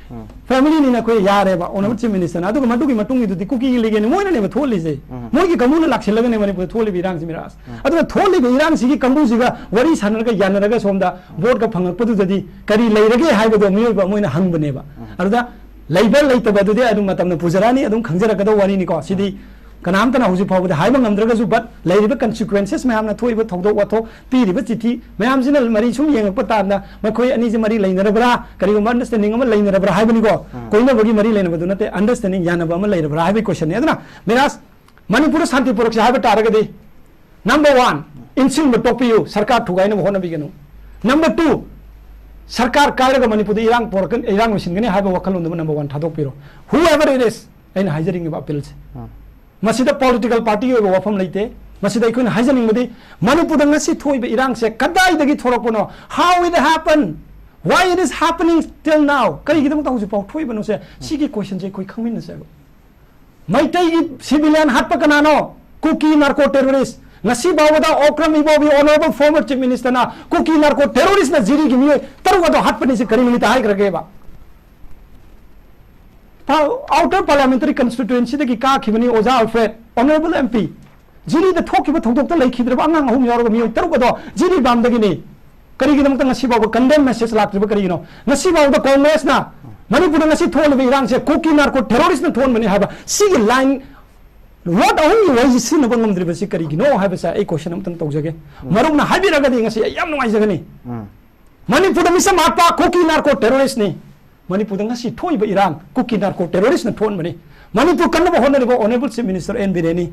ꯐꯦꯃꯤꯂꯤꯅꯤꯅ ꯑꯩꯈꯣꯏ ꯌꯥꯔꯦꯕ, ꯑꯣꯅꯔꯦꯕꯜ ꯆꯤꯐ ꯃꯤꯅꯤꯁꯇꯔꯅ꯫ ꯑꯗꯨꯒ ꯃꯗꯨꯒꯤ ꯃꯇꯨꯡꯒꯤꯗꯨꯗꯤ ꯀꯨꯀꯤ ꯏꯂꯤꯒꯦꯜꯅꯤ, ꯃꯣꯏꯅꯅꯦꯕ ꯊꯣꯛꯍꯜꯂꯤꯁꯦ꯫ ꯃꯣꯏꯒꯤ ꯀꯥꯡꯕꯨꯅ ꯂꯥꯛꯁꯤꯜꯂꯒꯅꯦ ꯃꯅꯤꯄꯨꯔꯗ ꯊꯣꯛꯍꯜꯂꯤꯕ ꯏꯔꯥꯡꯁꯤ, ꯃꯤꯔꯥꯖ꯫ ꯑꯗꯨꯅ ꯊꯣꯛꯍꯜꯂꯤꯕ ꯏꯔꯥꯡꯁꯤꯒꯤ ꯀꯥꯡꯕꯨꯁꯤꯒ ꯋꯥꯔꯤ ꯁꯥꯟꯅꯔꯒ ꯌꯥꯅꯔꯒ ꯁꯣꯝꯗ ꯚꯣꯠꯀ ꯐꯪꯉꯛꯄꯗꯨꯗꯗꯤ ꯀꯔꯤ ꯂꯩꯔꯒꯦ ꯍꯥꯏꯕꯗꯣ ꯃꯤꯑꯣꯏꯕ ꯑꯃ ꯑꯣꯏꯅ ꯍꯪꯕꯅꯦꯕ꯫ ꯑꯗꯨꯗ ꯂꯩꯕ ꯂꯩꯇꯕꯗꯨꯗꯤ ꯑꯗꯨꯝ ꯃꯇꯝꯅ ꯄꯨꯖꯔꯛꯑꯅꯤ, ꯑꯗꯨꯝ ꯈꯪꯖꯔꯛꯀꯗꯧꯕ ꯋꯥꯔꯤꯅꯤꯀꯣ꯫ ꯁꯤꯗꯤ ꯀꯅꯥꯝꯇꯅ ꯍꯧꯖꯤꯛ ꯐꯥꯎꯕꯗ ꯍꯥꯏꯕ ꯉꯝꯗ꯭ꯔꯒꯁꯨ, but ꯂꯩꯔꯤꯕ ꯀꯟꯁꯤꯀ꯭ꯋꯦꯟꯁꯦꯁ ꯃꯌꯥꯝꯅ ꯊꯣꯛꯏꯕ ꯊꯧꯗꯣꯛ ꯋꯥꯊꯣꯛ, ꯄꯤꯔꯤꯕ ꯆꯤꯊꯤ ꯃꯌꯥꯝꯁꯤꯅ ꯃꯔꯤ ꯁꯨꯝ ꯌꯦꯡꯉꯛꯄ ꯇꯥꯔꯗ ꯃꯈꯣꯏ ꯑꯅꯤꯁꯦ ꯃꯔꯤ ꯂꯩꯅꯔꯕ꯭ꯔꯥ, ꯀꯔꯤꯒꯨꯝꯕ ꯑꯟꯗꯔꯁꯇꯦꯟꯗꯤꯡ ꯑꯃ ꯂꯩꯅꯔꯕ꯭ꯔꯥ ꯍꯥꯏꯕꯅꯤꯀꯣ꯫ ꯀꯣꯏꯅꯕꯒꯤ ꯃꯔꯤ ꯂꯩꯅꯕꯗꯨ ꯅꯠꯇꯦ, ꯑꯟꯗꯔꯁꯇꯦꯟꯗꯤꯡ, ꯌꯥꯅꯕ ꯑꯃ ꯂꯩꯔꯕ꯭ꯔꯥ ꯍꯥꯏꯕꯒꯤ ꯀꯣꯏꯁꯟꯅꯤ꯫ ꯑꯗꯨꯅ ꯃꯤꯔꯥꯖ, ꯃꯅꯤꯄꯨꯔꯗ ꯁꯥꯟꯇꯤ ꯄꯨꯔꯛꯁꯦ ꯍꯥꯏꯕ ꯇꯥꯔꯒꯗꯤ, ꯅꯝꯕꯔ ꯋꯥꯟ, ꯏꯟꯁꯤꯟꯕ ꯇꯣꯛꯄꯤꯌꯨ, ꯁꯔꯀꯥꯔ ꯊꯨꯒꯥꯏꯅꯕ ꯍꯣꯠꯅꯕꯤꯒꯅꯨ꯫ ꯅꯝꯕꯔ ꯇꯨ, ꯁꯔꯀꯥꯔ ꯀꯥꯏꯔꯒ ꯃꯅꯤꯄꯨꯔꯗ ꯏꯔꯥꯡ ꯄꯨꯔꯛꯀꯅꯤ, ꯏꯔꯥꯡ ꯂꯣꯏꯁꯤꯟꯒꯅꯤ ꯍꯥꯏꯕ ꯋꯥꯈꯜꯂꯣꯟꯗꯨꯃ ꯅꯝꯕꯔ ꯋꯥꯟ ꯊꯥꯗꯣꯛꯄꯤꯔꯣ꯫ Whoever it is, ꯑꯩꯅ ꯍꯥꯏꯖꯅꯤꯡꯉꯤꯕ ꯑꯄꯤꯜꯁꯦ꯫ ꯃꯁꯤꯗ ꯄꯣꯂꯤꯇꯤꯀꯦꯜ ꯄꯥꯔꯇꯤꯒꯤ ꯑꯣꯏꯕ ꯋꯥꯐꯝ ꯂꯩꯇꯦ꯫ ꯃꯁꯤꯗ ꯑꯩꯈꯣꯏꯅ ꯍꯥꯏꯖꯅꯤꯡꯕꯗꯤ, ꯃꯅꯤꯄꯨꯔꯗ ꯉꯁꯤ ꯊꯣꯛꯏꯕ ꯏꯔꯥꯡꯁꯦ ꯀꯗꯥꯏꯗꯒꯤ ꯊꯣꯛꯂꯛꯄꯅꯣ? How it happened? Why it is happening till now? ꯀꯔꯤꯒꯤꯗꯃꯛꯇ ꯍꯧꯖꯤꯛꯐꯥꯎ ꯊꯣꯛꯏꯕꯅꯣꯁꯦ? ꯁꯤꯒꯤ ꯀꯣꯏꯁꯟꯁꯦ ꯑꯩꯈꯣꯏ ꯈꯪꯃꯤꯟꯅꯁꯦꯕ꯫ ꯃꯩꯇꯩꯒꯤ ꯁꯤꯚꯤꯂꯤꯌꯟ ꯍꯥꯠꯄ ꯀꯅꯥꯅꯣ? ꯀꯨꯀꯤ ꯅꯥꯔꯀꯣ ꯇꯦꯔꯣꯔꯤꯁ꯫ ꯉꯁꯤ ꯐꯥꯎꯕꯗ ꯑꯣꯀ꯭ꯔꯝ ꯏꯕꯣꯕꯤ, ꯑꯣꯅꯔꯦꯕꯜ ꯐꯣꯔꯃꯔ ꯆꯤꯐ ꯃꯤꯅꯤꯁꯇꯔꯅ ꯀꯨꯀꯤ ꯅꯥꯔꯀꯣ ꯇꯦꯔꯣꯔꯤꯁꯅ ꯖꯤꯔꯤꯒꯤ ꯃꯤꯑꯣꯏ ꯇꯔꯨꯛ ꯑꯗꯣ ꯍꯥꯠꯄꯅꯤ, ꯁꯤ ꯀꯔꯤ ꯅꯨꯃꯤꯠꯇ ꯍꯥꯏꯈ꯭ꯔꯒꯦꯕ? ꯑꯥꯎꯇꯔ ꯄꯥꯔꯂꯤꯌꯥꯃꯦꯟꯇꯔꯤ ꯀꯟꯁꯇꯤꯇ꯭ꯋꯦꯟꯁꯤꯗꯒꯤ ꯀꯥꯈꯤꯕꯅꯤ ꯑꯣꯖꯥ ꯑꯜꯐ꯭ꯔꯦꯗ, ꯑꯣꯅꯔꯦꯕꯜ ꯑꯦꯝ ꯄꯤ꯫ ꯖꯤꯔꯤꯗ ꯊꯣꯛꯈꯤꯕ ꯊꯧꯗꯣꯛꯇ ꯂꯩꯈꯤꯗ꯭ꯔꯕ ꯑꯉꯥꯡ ꯑꯍꯨꯝ ꯌꯥꯎꯔꯒ ꯃꯤꯑꯣꯏ ꯇꯔꯨꯛ ꯑꯗꯣ ꯖꯤꯔꯤꯕꯥꯝꯗꯒꯤꯅꯤ꯫ ꯀꯔꯤꯒꯤꯗꯃꯛꯇ ꯉꯁꯤ ꯐꯥꯎꯕ ꯀꯟꯗꯦꯝ ꯃꯦꯁꯦꯖ ꯂꯥꯛꯇ꯭ꯔꯤꯕ ꯀꯔꯤꯒꯤꯅꯣ? ꯉꯁꯤ ꯐꯥꯎꯕꯗ ꯀꯣꯡꯒ꯭ꯔꯦꯁꯅ ꯃꯅꯤꯄꯨꯔꯗ ꯉꯁꯤ ꯊꯣꯛꯂꯤꯕ ꯏꯔꯥꯡꯁꯦ ꯀꯨꯀꯤ ꯅꯥꯔꯀꯣ ꯇꯦꯔꯣꯔꯤꯁꯅ ꯊꯣꯛꯍꯟꯕꯅꯤ ꯍꯥꯏꯕ ꯁꯤꯒꯤ ꯂꯥꯏꯟ, ꯋꯥꯔꯗ ꯑꯍꯨꯝꯒꯤ ꯋꯥꯔꯤꯁꯤ ꯁꯤꯖꯤꯟꯅꯕ ꯉꯝꯗ꯭ꯔꯤꯕꯁꯤ ꯀꯔꯤꯒꯤꯅꯣ ꯍꯥꯏꯕꯁꯦ ꯑꯩ ꯀꯣꯏꯁꯟ ꯑꯃꯇꯪ ꯇꯧꯖꯒꯦ꯫ ꯃꯔꯨꯞꯅ ꯍꯥꯏꯕꯤꯔꯒꯗꯤ ꯉꯁꯤ ꯑꯩ ꯌꯥꯝ ꯅꯨꯡꯉꯥꯏꯖꯒꯅꯤ꯫ ꯃꯅꯤꯄꯨꯔꯗ ꯃꯤꯆꯝ ꯍꯥꯠꯄ ꯀꯨꯀꯤ ꯅꯥꯔꯀꯣ ꯇꯦꯔꯣꯔꯤꯁꯅꯤ꯫ ꯃꯅꯤꯄꯨꯔꯗ ꯉꯁꯤ ꯊꯣꯛꯏꯕ ꯏꯔꯥꯡ ꯀꯨꯀꯤ ꯅꯥꯔꯀꯣ ꯇꯦꯔꯣꯔꯤꯁꯅ ꯊꯣꯛꯍꯟꯕꯅꯤ꯫ ꯃꯅꯤꯄꯨꯔ ꯀꯟꯅꯕ ꯍꯣꯠꯅꯔꯤꯕ ꯑꯣꯅꯔꯦꯕꯜ ꯆꯤꯐ ꯃꯤꯅꯤꯁꯇꯔ ꯑꯦꯟ ꯕꯤꯔꯦꯟꯅꯤ꯫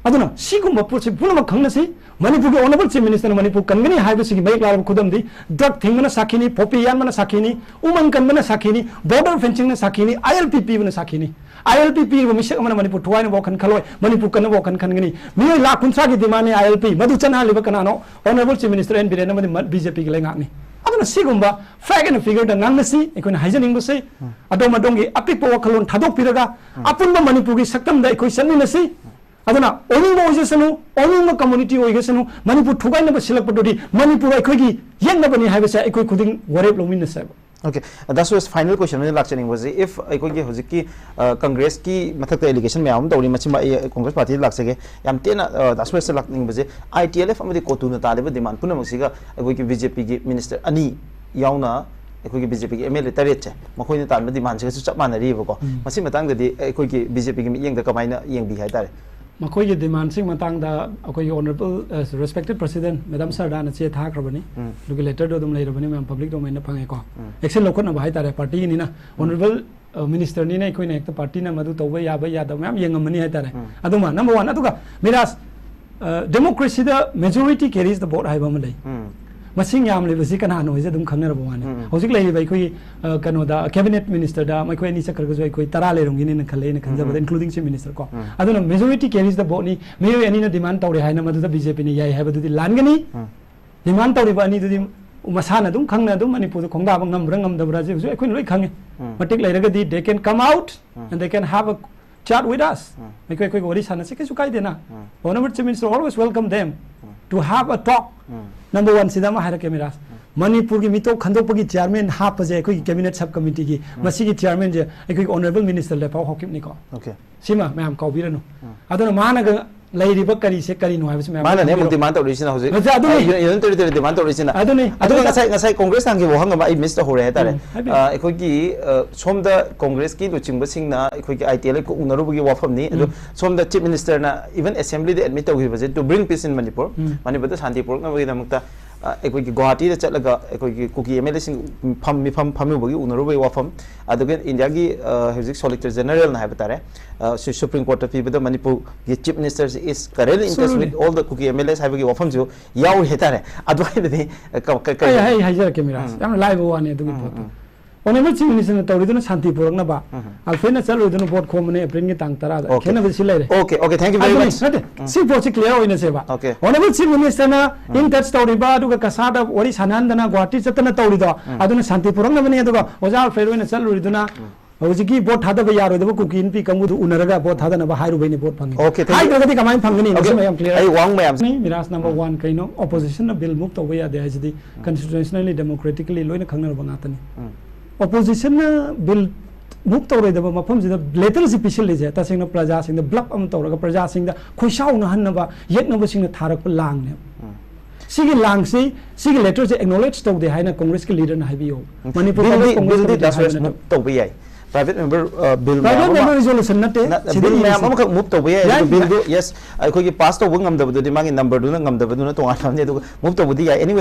ꯑꯗꯨꯅ ꯁꯤꯒꯨꯝꯕ ꯄꯣꯠꯁꯤ ꯄꯨꯝꯅꯃꯛ ꯈꯪꯅꯁꯤ꯫ ꯃꯅꯤꯄꯨꯔꯒꯤ Honourable Chief Ministerꯅ ꯃꯅꯤꯄꯨꯔ ꯀꯟꯒꯅꯤ ꯍꯥꯏꯕꯁꯤꯒꯤ ꯃꯌꯦꯛ ꯂꯥꯔꯕ ꯈꯨꯗꯝꯗꯤ drug ꯊꯤꯡꯕꯅ ꯁꯥꯈꯤꯅꯤ, poppy ꯌꯥꯟꯕꯅ ꯁꯥꯈꯤꯅꯤ, ꯎꯃꯪ ꯀꯟꯕꯅ ꯁꯥꯈꯤꯅꯤ, border fencingꯅ ꯁꯥꯈꯤꯅꯤ, ILP ꯄꯤꯕꯅ ꯁꯥꯈꯤꯅꯤ꯫ ILP ꯄꯤꯔꯤꯕ ꯃꯤꯁꯛ ꯑꯃꯅ ꯃꯅꯤꯄꯨꯔ ꯊꯨꯒꯥꯏꯅꯕ ꯋꯥꯈꯜ ꯈꯜꯂꯣꯏ, ꯃꯅꯤꯄꯨꯔ ꯀꯟꯅꯕ ꯋꯥꯈꯜ ꯈꯟꯒꯅꯤ꯫ ꯃꯤꯑꯣꯏ ꯂꯥꯈ ꯀꯨꯟꯊ꯭ꯔꯥꯒꯤ demandꯅꯤ ILP꯫ ꯃꯗꯨ ꯆꯠꯅꯍꯜꯂꯤꯕ ꯀꯅꯥꯅꯣ? Honourable Chief Minister N Biren ꯑꯃꯗꯤ ꯃ-, BJPꯒꯤ ꯂꯩꯉꯥꯛꯅꯤ꯫ ꯑꯗꯨꯅ ꯁꯤꯒꯨꯝꯕ fact and figureꯗ ꯉꯥꯡꯅꯁꯤ꯫ ꯑꯩꯈꯣꯏꯅ ꯍꯥꯏꯖꯅꯤꯡꯕꯁꯤ, ꯑꯗꯣꯝ ꯑꯗꯣꯝꯒꯤ ꯑꯄꯤꯛꯄ ꯋꯥꯈꯜꯂꯣꯟ ꯊꯥꯗꯣꯛꯄꯤꯔꯒ ꯑꯄꯨꯟꯕ ꯃꯅꯤꯄꯨꯔꯒꯤ ꯁꯛꯇꯝꯗ ꯑꯩꯈꯣꯏ ꯆꯠꯃꯤꯟꯅꯁꯤ꯫ ꯑꯗꯨꯅ ꯑꯣꯏꯅꯤꯡꯕ ꯑꯣꯏꯖꯁꯅꯨ, ꯑꯣꯏꯅꯤꯡꯕ community ꯑꯣꯏꯒꯁꯅꯨ, ꯃꯅꯤꯄꯨꯔ ꯊꯨꯒꯥꯏꯅꯕ ꯁꯤꯜꯂꯛꯄꯗꯨꯗꯤ ꯃꯅꯤꯄꯨꯔ ꯑꯩꯈꯣꯏꯒꯤ ꯌꯦꯛꯅꯕꯅꯤ ꯍꯥꯏꯕꯁꯦ ꯑꯩꯈꯣꯏ ꯈꯨꯗꯤꯡ ꯋꯥꯔꯦꯞ ꯂꯧꯃꯤꯟꯅꯁꯦꯕ꯫ Okay, ꯗꯥ ꯁꯨꯔꯦꯁ, final question ꯑꯣꯏꯅ ꯂꯥꯛꯆꯅꯤꯡꯕꯁꯤ, if ꯑꯩꯈꯣꯏꯒꯤ ꯍꯧꯖꯤꯛꯀꯤ, ꯑ, Congressꯀꯤ ꯃꯊꯛꯇ allegation ꯃꯌꯥꯝ ꯑꯃ ꯇꯧꯔꯤ, ꯃꯁꯤꯃ ꯑꯩ Congress partyꯗ ꯂꯥꯛꯆꯒꯦ꯫ ꯌꯥꯝ ꯇꯦꯟꯅ, ꯑ, ꯗꯥ ꯁꯨꯔꯦꯁꯇ ꯂꯥꯛꯅꯤꯡꯕꯁꯦ, ITLF ꯑꯃꯗꯤ COTUꯅ ꯇꯥꯜꯂꯤꯕ demand ꯄꯨꯝꯅꯃꯛꯁꯤꯒ ꯑꯩꯈꯣꯏꯒꯤ BJPꯒꯤ minister ꯑꯅꯤ ꯌꯥꯎꯅ ꯑꯩꯈꯣꯏꯒꯤ BJPꯒꯤ MLA ꯇꯔꯦꯠꯁꯦ, ꯃꯈꯣꯏꯅ ꯇꯥꯟꯕ demandꯁꯤꯒꯁꯨ ꯆꯞ ꯃꯥꯟꯅꯔꯤꯕꯀꯣ꯫ ꯎꯝ꯫ ꯃꯁꯤ ꯃꯇꯥꯡꯗꯗꯤ ꯑꯩꯈꯣꯏꯒꯤ BJPꯒꯤ ꯃꯤꯠꯌꯦꯡꯗ ꯀꯃꯥꯏꯅ ꯌꯦꯡꯕꯤ ꯍꯥꯏꯇꯥꯔꯦ? ꯃꯈꯣꯏꯒꯤ demandꯁꯤꯡ ꯃꯇꯥꯡꯗ ꯑꯩꯈꯣꯏꯒꯤ Honourable, ꯑ, respected President Madam ꯁꯔꯗꯥꯅ ꯆꯦ ꯊꯥꯈ꯭ꯔꯕꯅꯤ꯫ ꯎꯝ꯫ ꯑꯗꯨꯒꯤ letterꯗꯣ ꯑꯗꯨꯝ ꯂꯩꯔꯕꯅꯤ, ꯃꯌꯥꯝ public domainꯗ ꯐꯪꯉꯦꯀꯣ꯫ ꯎꯝ꯫ Action ꯂꯧꯈꯠꯅꯕ ꯍꯥꯏꯇꯥꯔꯦ, partyꯒꯤꯅꯤꯅ꯫ ꯎꯝ꯫ Honourable, ꯑ, ministerꯅꯤꯅ ꯑꯩꯈꯣꯏꯅ ꯍꯦꯛꯇ partyꯅ ꯃꯗꯨ ꯇꯧꯕ ꯌꯥꯕ ꯌꯥꯗꯕ ꯃꯌꯥꯝ ꯌꯦꯡꯉꯝꯃꯅꯤ ꯍꯥꯏꯇꯥꯔꯦ꯫ ꯎꯝ꯫ ꯑꯗꯨꯃ number one꯫ ꯑꯗꯨꯒ ꯃꯤꯔꯥꯖ, ꯑ, democracyꯗ majority carries the vote ꯍꯥꯏꯕ ꯑꯃ ꯂꯩ꯫ ꯎꯝ꯫ ꯃꯁꯤꯡ ꯌꯥꯝꯂꯤꯕꯁꯤ ꯀꯅꯥꯅꯣ ꯍꯥꯏꯁꯦ ꯑꯗꯨꯝ ꯈꯪꯅꯔꯕ ꯋꯥꯅꯤ꯫ ꯎꯝ꯫ ꯍꯧꯖꯤꯛ ꯂꯩꯔꯤꯕ ꯑꯩꯈꯣꯏꯒꯤ, ꯑ, ꯀꯩꯅꯣꯗ, cabinet ministerꯗ ꯃꯈꯣꯏ ꯑꯅꯤ ꯆꯠꯈ꯭ꯔꯒꯁꯨ ꯑꯩꯈꯣꯏ ꯇꯔꯥ ꯂꯩꯔꯝꯒꯅꯤꯅ ꯈꯜꯂꯦ, ꯑꯩꯅ ꯈꯟꯖꯕꯗ, ꯎꯝ꯫ Including Chief Minister ꯀꯣ꯫ ꯎꯝ꯫ ꯑꯗꯨꯅ majority carries the voteꯅꯤ꯫ ꯃꯤꯑꯣꯏ ꯑꯅꯤꯅ demand ꯇꯧꯔꯦ ꯍꯥꯏꯅ ꯃꯗꯨꯗ BJPꯅ ꯌꯥꯏ ꯍꯥꯏꯕꯗꯨꯗꯤ ꯂꯥꯟꯒꯅꯤ꯫ ꯎꯝ꯫ Demand ꯇꯧꯔꯤꯕ ꯑꯅꯤꯗꯨꯗꯤ ꯃꯁꯥꯅ ꯑꯗꯨꯝ ꯈꯪꯅ ꯑꯗꯨꯝ ꯃꯅꯤꯄꯨꯔꯗ ꯈꯣꯡꯗꯥꯕ ꯉꯝꯕ꯭ꯔꯥ ꯉꯝꯗꯕ꯭ꯔꯥꯁꯦ ꯍꯧꯖꯤꯛ ꯑꯩꯈꯣꯏꯅ ꯂꯣꯏ ꯈꯪꯉꯤ꯫ ꯎꯝ꯫ ꯃꯇꯤꯛ ꯂꯩꯔꯒꯗꯤ they can come out um. And they can have a chat with us. ꯎꯝ꯫ ꯑꯩꯈꯣꯏ, ꯑꯩꯈꯣꯏꯒ ꯋꯥꯔꯤ ꯁꯥꯟꯅꯁꯤ, ꯀꯩꯁꯨ ꯀꯥꯏꯗꯦꯅ꯫ ꯎꯝ꯫ Honourable Chief Minister always welcome them um. To have a talk. Um. Number one ꯁꯤꯗ ꯑꯃ ꯍꯥꯏꯔꯛꯀꯦ ꯃꯤꯔꯥꯖ꯫ ꯎꯝ꯫ ꯃꯅꯤꯄꯨꯔꯒꯤ ꯃꯤꯇꯣꯞ ꯈꯟꯗꯣꯛꯄꯒꯤ chairman ꯍꯥꯞꯄꯁꯦ ꯑꯩꯈꯣꯏꯒꯤ cabinet sub committeeꯒꯤ, ꯎꯝ꯫ ꯃꯁꯤꯒꯤ chairmanꯁꯦ ꯑꯩꯈꯣꯏꯒꯤ Honourable Minister ꯂꯦꯐꯥꯎ ꯍꯥꯎꯀꯤꯞꯅꯤꯀꯣ꯫ Okay꯫ ꯁꯤꯃ ꯃꯌꯥꯝ ꯀꯥꯎꯕꯤꯔꯅꯨ꯫ ꯎꯝ꯫ ꯑꯗꯨꯅ ꯃꯥꯅꯒ ꯂꯩꯔꯤꯕ ꯀꯔꯤꯁꯦ ꯀꯔꯤꯅꯣ ꯍꯥꯏꯕꯁꯦ ꯃꯌꯥꯝ ꯃꯥꯅꯅꯦ ꯑꯃꯨꯛ ꯈꯪꯕꯤꯔꯣ꯫ Demand ꯇꯧꯔꯤꯁꯤꯅ ꯍꯧꯖꯤꯛ, ꯅꯠꯇꯦ, ꯑꯗꯨꯅꯤ꯫ ꯑ, Union, Union Territory demand ꯇꯧꯔꯤꯁꯤꯅ꯫ ꯑꯗꯨꯅꯤ꯫ ꯑꯗꯨꯒ ꯑꯗꯨꯒ ꯉꯁꯥꯏ, ꯉꯁꯥꯏ Congress ꯍꯪꯈꯤꯕ ꯋꯥꯍꯪ ꯑꯃ ꯑꯩ miss ꯇꯧꯍꯧꯔꯦ ꯍꯥꯏꯇꯥꯔꯦ꯫ ꯎꯝ, ꯍꯥꯏꯕꯤꯌꯨ꯫ ꯑ, ꯑꯩꯈꯣꯏꯒꯤ, ꯑ, ꯁꯣꯝꯗ Congressꯀꯤ ꯂꯨꯆꯤꯡꯕꯁꯤꯡꯅ ꯑꯩꯈꯣꯏꯒꯤ ITLFꯀ ꯎꯅꯔꯨꯕꯒꯤ ꯋꯥꯐꯝꯅꯤ꯫ ꯑꯗꯣ ꯎꯝ꯫ ꯁꯣꯝꯗ Chief Ministerꯅ even Assemblyꯗ admit ꯇꯧꯈꯤꯕꯁꯦ, "To bring peace in Manipur", ꯎꯝ꯫ ꯃꯅꯤꯄꯨꯔꯗ ꯁꯥꯟꯇꯤ ꯄꯨꯔꯛꯅꯕꯒꯤꯗꯃꯛꯇ ꯑ, ꯑꯩꯈꯣꯏꯒꯤ ꯒꯨꯋꯥꯍꯥꯇꯤꯗ ꯆꯠꯂꯒ ꯑꯩꯈꯣꯏꯒꯤ ꯀꯨꯀꯤ ꯑꯦꯝ ꯑꯦꯜ ꯑꯦꯁꯤꯡ ꯐꯝ, ꯃꯤꯐꯝ ꯐꯝꯃꯤꯕꯒꯤ ꯎꯅꯔꯨꯕꯒꯤ ꯋꯥꯐꯝ, ꯑꯗꯨꯒ ꯏꯟꯗꯤꯌꯥꯒꯤ, ꯑ, ꯍꯧꯖꯤꯛ ꯁꯣꯂꯤꯁꯤꯇꯔ ꯖꯦꯅꯔꯦꯜꯅ ꯍꯥꯏꯕ ꯇꯥꯔꯦ, ꯑ, ꯁꯤ ꯁꯨꯄ꯭ꯔꯤꯝ ꯀꯣꯔꯠꯇ ꯄꯤꯕꯗ ꯃꯅꯤꯄꯨꯔꯒꯤ chief ꯃꯤꯅꯤꯁꯇꯔꯁꯤ is currently in touch with all the Kuki M L As ꯍꯥꯏꯕꯒꯤ ꯋꯥꯐꯝꯁꯤꯁꯨ ꯌꯥꯎꯔꯤ ꯍꯥꯏꯇꯥꯔꯦ꯫ ꯑꯗꯨ ꯍꯥꯏꯔꯗꯤ, ꯑ, ꯀ-, ꯀ-, ꯀꯩ ꯑꯩ, ꯑꯩ ꯍꯥꯏꯖꯔꯛꯀꯦ ꯃꯤꯔꯥꯖ, ꯎꯝ꯫ ꯌꯥꯝꯅ ꯂꯥꯏꯕ ꯋꯥꯅꯤ ꯑꯗꯨꯒꯤ ꯎꯝ, ꯄꯣꯠꯇꯣ꯫ ꯎꯝ꯫ ꯑꯣꯅꯔꯦꯕꯜ ꯆꯤꯐ ꯃꯤꯅꯤꯁꯇꯔꯅ ꯇꯧꯔꯤꯗꯨꯅ ꯁꯥꯟꯇꯤ ꯄꯨꯔꯛꯅꯕ, ꯎꯝ꯫ ꯑꯜꯐ꯭ꯔꯦꯗꯅ ꯆꯠꯂꯣꯏꯗꯨꯅ ꯚꯣꯠ ꯈꯣꯝꯕꯅꯦ ꯑꯦꯄ꯭ꯔꯤꯜꯒꯤ ꯇꯥꯡ ꯇꯔꯥꯗ꯫ Okay꯫ ꯈꯦꯠꯅꯕꯁꯤ ꯂꯩꯔꯦ꯫ Okay, okay, thank you very ꯑꯗꯨꯅꯤ, much꯫ ꯅꯠꯇꯦ, ꯎꯝ꯫ ꯁꯤ ꯄꯣꯠꯁꯤ clear ꯑꯣꯏꯅꯁꯦꯕ꯫ Okay꯫ ꯑꯣꯅꯔꯦꯕꯜ ꯆꯤꯐ ꯃꯤꯅꯤꯁꯇꯔꯅ ꯎꯝ꯫ in touch ꯇꯧꯔꯤꯕ, ꯑꯗꯨꯒ ꯀꯁꯥꯗ ꯋꯥꯔꯤ ꯁꯥꯟꯅꯍꯟꯗꯅ ꯒꯨꯋꯥꯍꯥꯇꯤ ꯆꯠꯇꯅ ꯇꯧꯔꯤꯗꯣ, ꯎꯝ꯫ ꯑꯗꯨꯅ ꯁꯥꯟꯇꯤ ꯄꯨꯔꯛꯅꯕꯅꯤ꯫ ꯑꯗꯨꯒ ꯑꯣꯖꯥ ꯑꯜꯐ꯭ꯔꯦꯗ ꯑꯣꯏꯅ ꯆꯠꯂꯨꯔꯤꯗꯨꯅ ꯎꯝ꯫ ꯍꯧꯖꯤꯛꯀꯤ ꯚꯣꯠ ꯊꯥꯗꯕ ꯌꯥꯔꯣꯏꯗꯕ ꯀꯨꯀꯤ ꯅꯨꯄꯤ ꯀꯥꯡꯕꯨꯗꯨ ꯎꯅꯔꯒ ꯚꯣꯠ ꯊꯥꯗꯅꯕ ꯍꯥꯏꯔꯨꯕꯩꯅꯤ ꯚꯣꯠ ꯐꯪꯉꯤ꯫ Okay, thank you꯫ ꯍꯥꯏꯗ꯭ꯔꯒꯗꯤ ꯀꯃꯥꯏꯅ ꯐꯪꯒꯅꯤ? Okay, ꯃꯁꯤ ꯃꯌꯥꯝ clear ꯑꯩ ꯋꯥꯍꯪ ꯃꯌꯥꯝꯁꯦ ꯃꯤꯔꯥꯖ, number ꯎꯝ꯫ One, ꯀꯩꯅꯣ? Oppositionꯅ bill move ꯇꯧꯕ ꯌꯥꯗꯦ ꯍꯥꯏꯁꯤꯗꯤ ꯎꯝ꯫ Constitutionally, democratically ꯂꯣꯏꯅ ꯈꯪꯅꯔꯕ ꯉꯥꯛꯇꯅꯤ꯫ ꯎꯝ꯫ Oppositionꯅ bill move ꯇꯧꯔꯣꯏꯗꯕ ꯃꯐꯝꯁꯤꯗ letterꯁꯤ ꯄꯤꯁꯤꯜꯂꯤꯁꯦ ꯇꯁꯦꯡꯅ ꯄ꯭ꯔꯖꯥꯁꯤꯡꯗ bluff ꯑꯃ ꯇꯧꯔꯒ ꯄ꯭ꯔꯖꯥꯁꯤꯡꯗ ꯈꯣꯏꯁꯥꯎꯅꯍꯟꯅꯕ ꯌꯦꯛꯅꯕꯁꯤꯡꯅ ꯊꯥꯔꯛꯄ ꯂꯥꯡꯅꯦꯕ꯫ ꯎꯝ꯫ ꯁꯤꯒꯤ ꯂꯥꯡꯁꯤ, ꯁꯤꯒꯤ letterꯁꯦ acknowledge ꯇꯧꯗꯦ ꯍꯥꯏꯅ ꯀꯣꯡꯒ꯭ꯔꯦꯁꯀꯤ leaderꯅ ꯍꯥꯏꯕꯤꯌꯣ꯫ ꯎꯝ꯫ ꯃꯅꯤꯄꯨꯔ billꯗꯤ, ꯄ꯭ꯔꯗꯦꯁ ꯀꯣꯡꯒ꯭ꯔꯦꯁ billꯗꯤ ꯀꯃꯤꯇꯤꯅ ꯗꯥꯁ ꯍꯥꯏꯕ ꯅꯠꯇꯦ꯫ Move ꯇꯧꯕ ꯌꯥꯏ꯫ Private member, ꯑ, bill ꯃꯌꯥꯝ private ꯑꯃ member resolution ꯅꯠꯇꯦ, ꯅ-, ꯁꯤꯗ bill ꯃꯌꯥꯝ ꯏꯔꯤꯁꯦ꯫ ꯑꯃꯈꯛ move ꯇꯧꯕ ꯌꯥꯏ꯫ ꯌꯥꯏ, ꯑꯗꯨꯒ ꯌꯥꯏ꯫ Billꯗꯨ, yes, ꯑꯩꯈꯣꯏꯒꯤ pass ꯇꯧꯕ ꯉꯝꯗꯕꯗꯨꯗꯤ ꯃꯥꯒꯤ numberꯗꯨꯅ ꯉꯝꯗꯕꯗꯨꯅ ꯇꯣꯉꯥꯟꯕ ꯑꯃꯅꯤ꯫ ꯑꯗꯨꯒ move ꯇꯧꯕꯗꯤ ꯌꯥꯏ꯫ Anyway,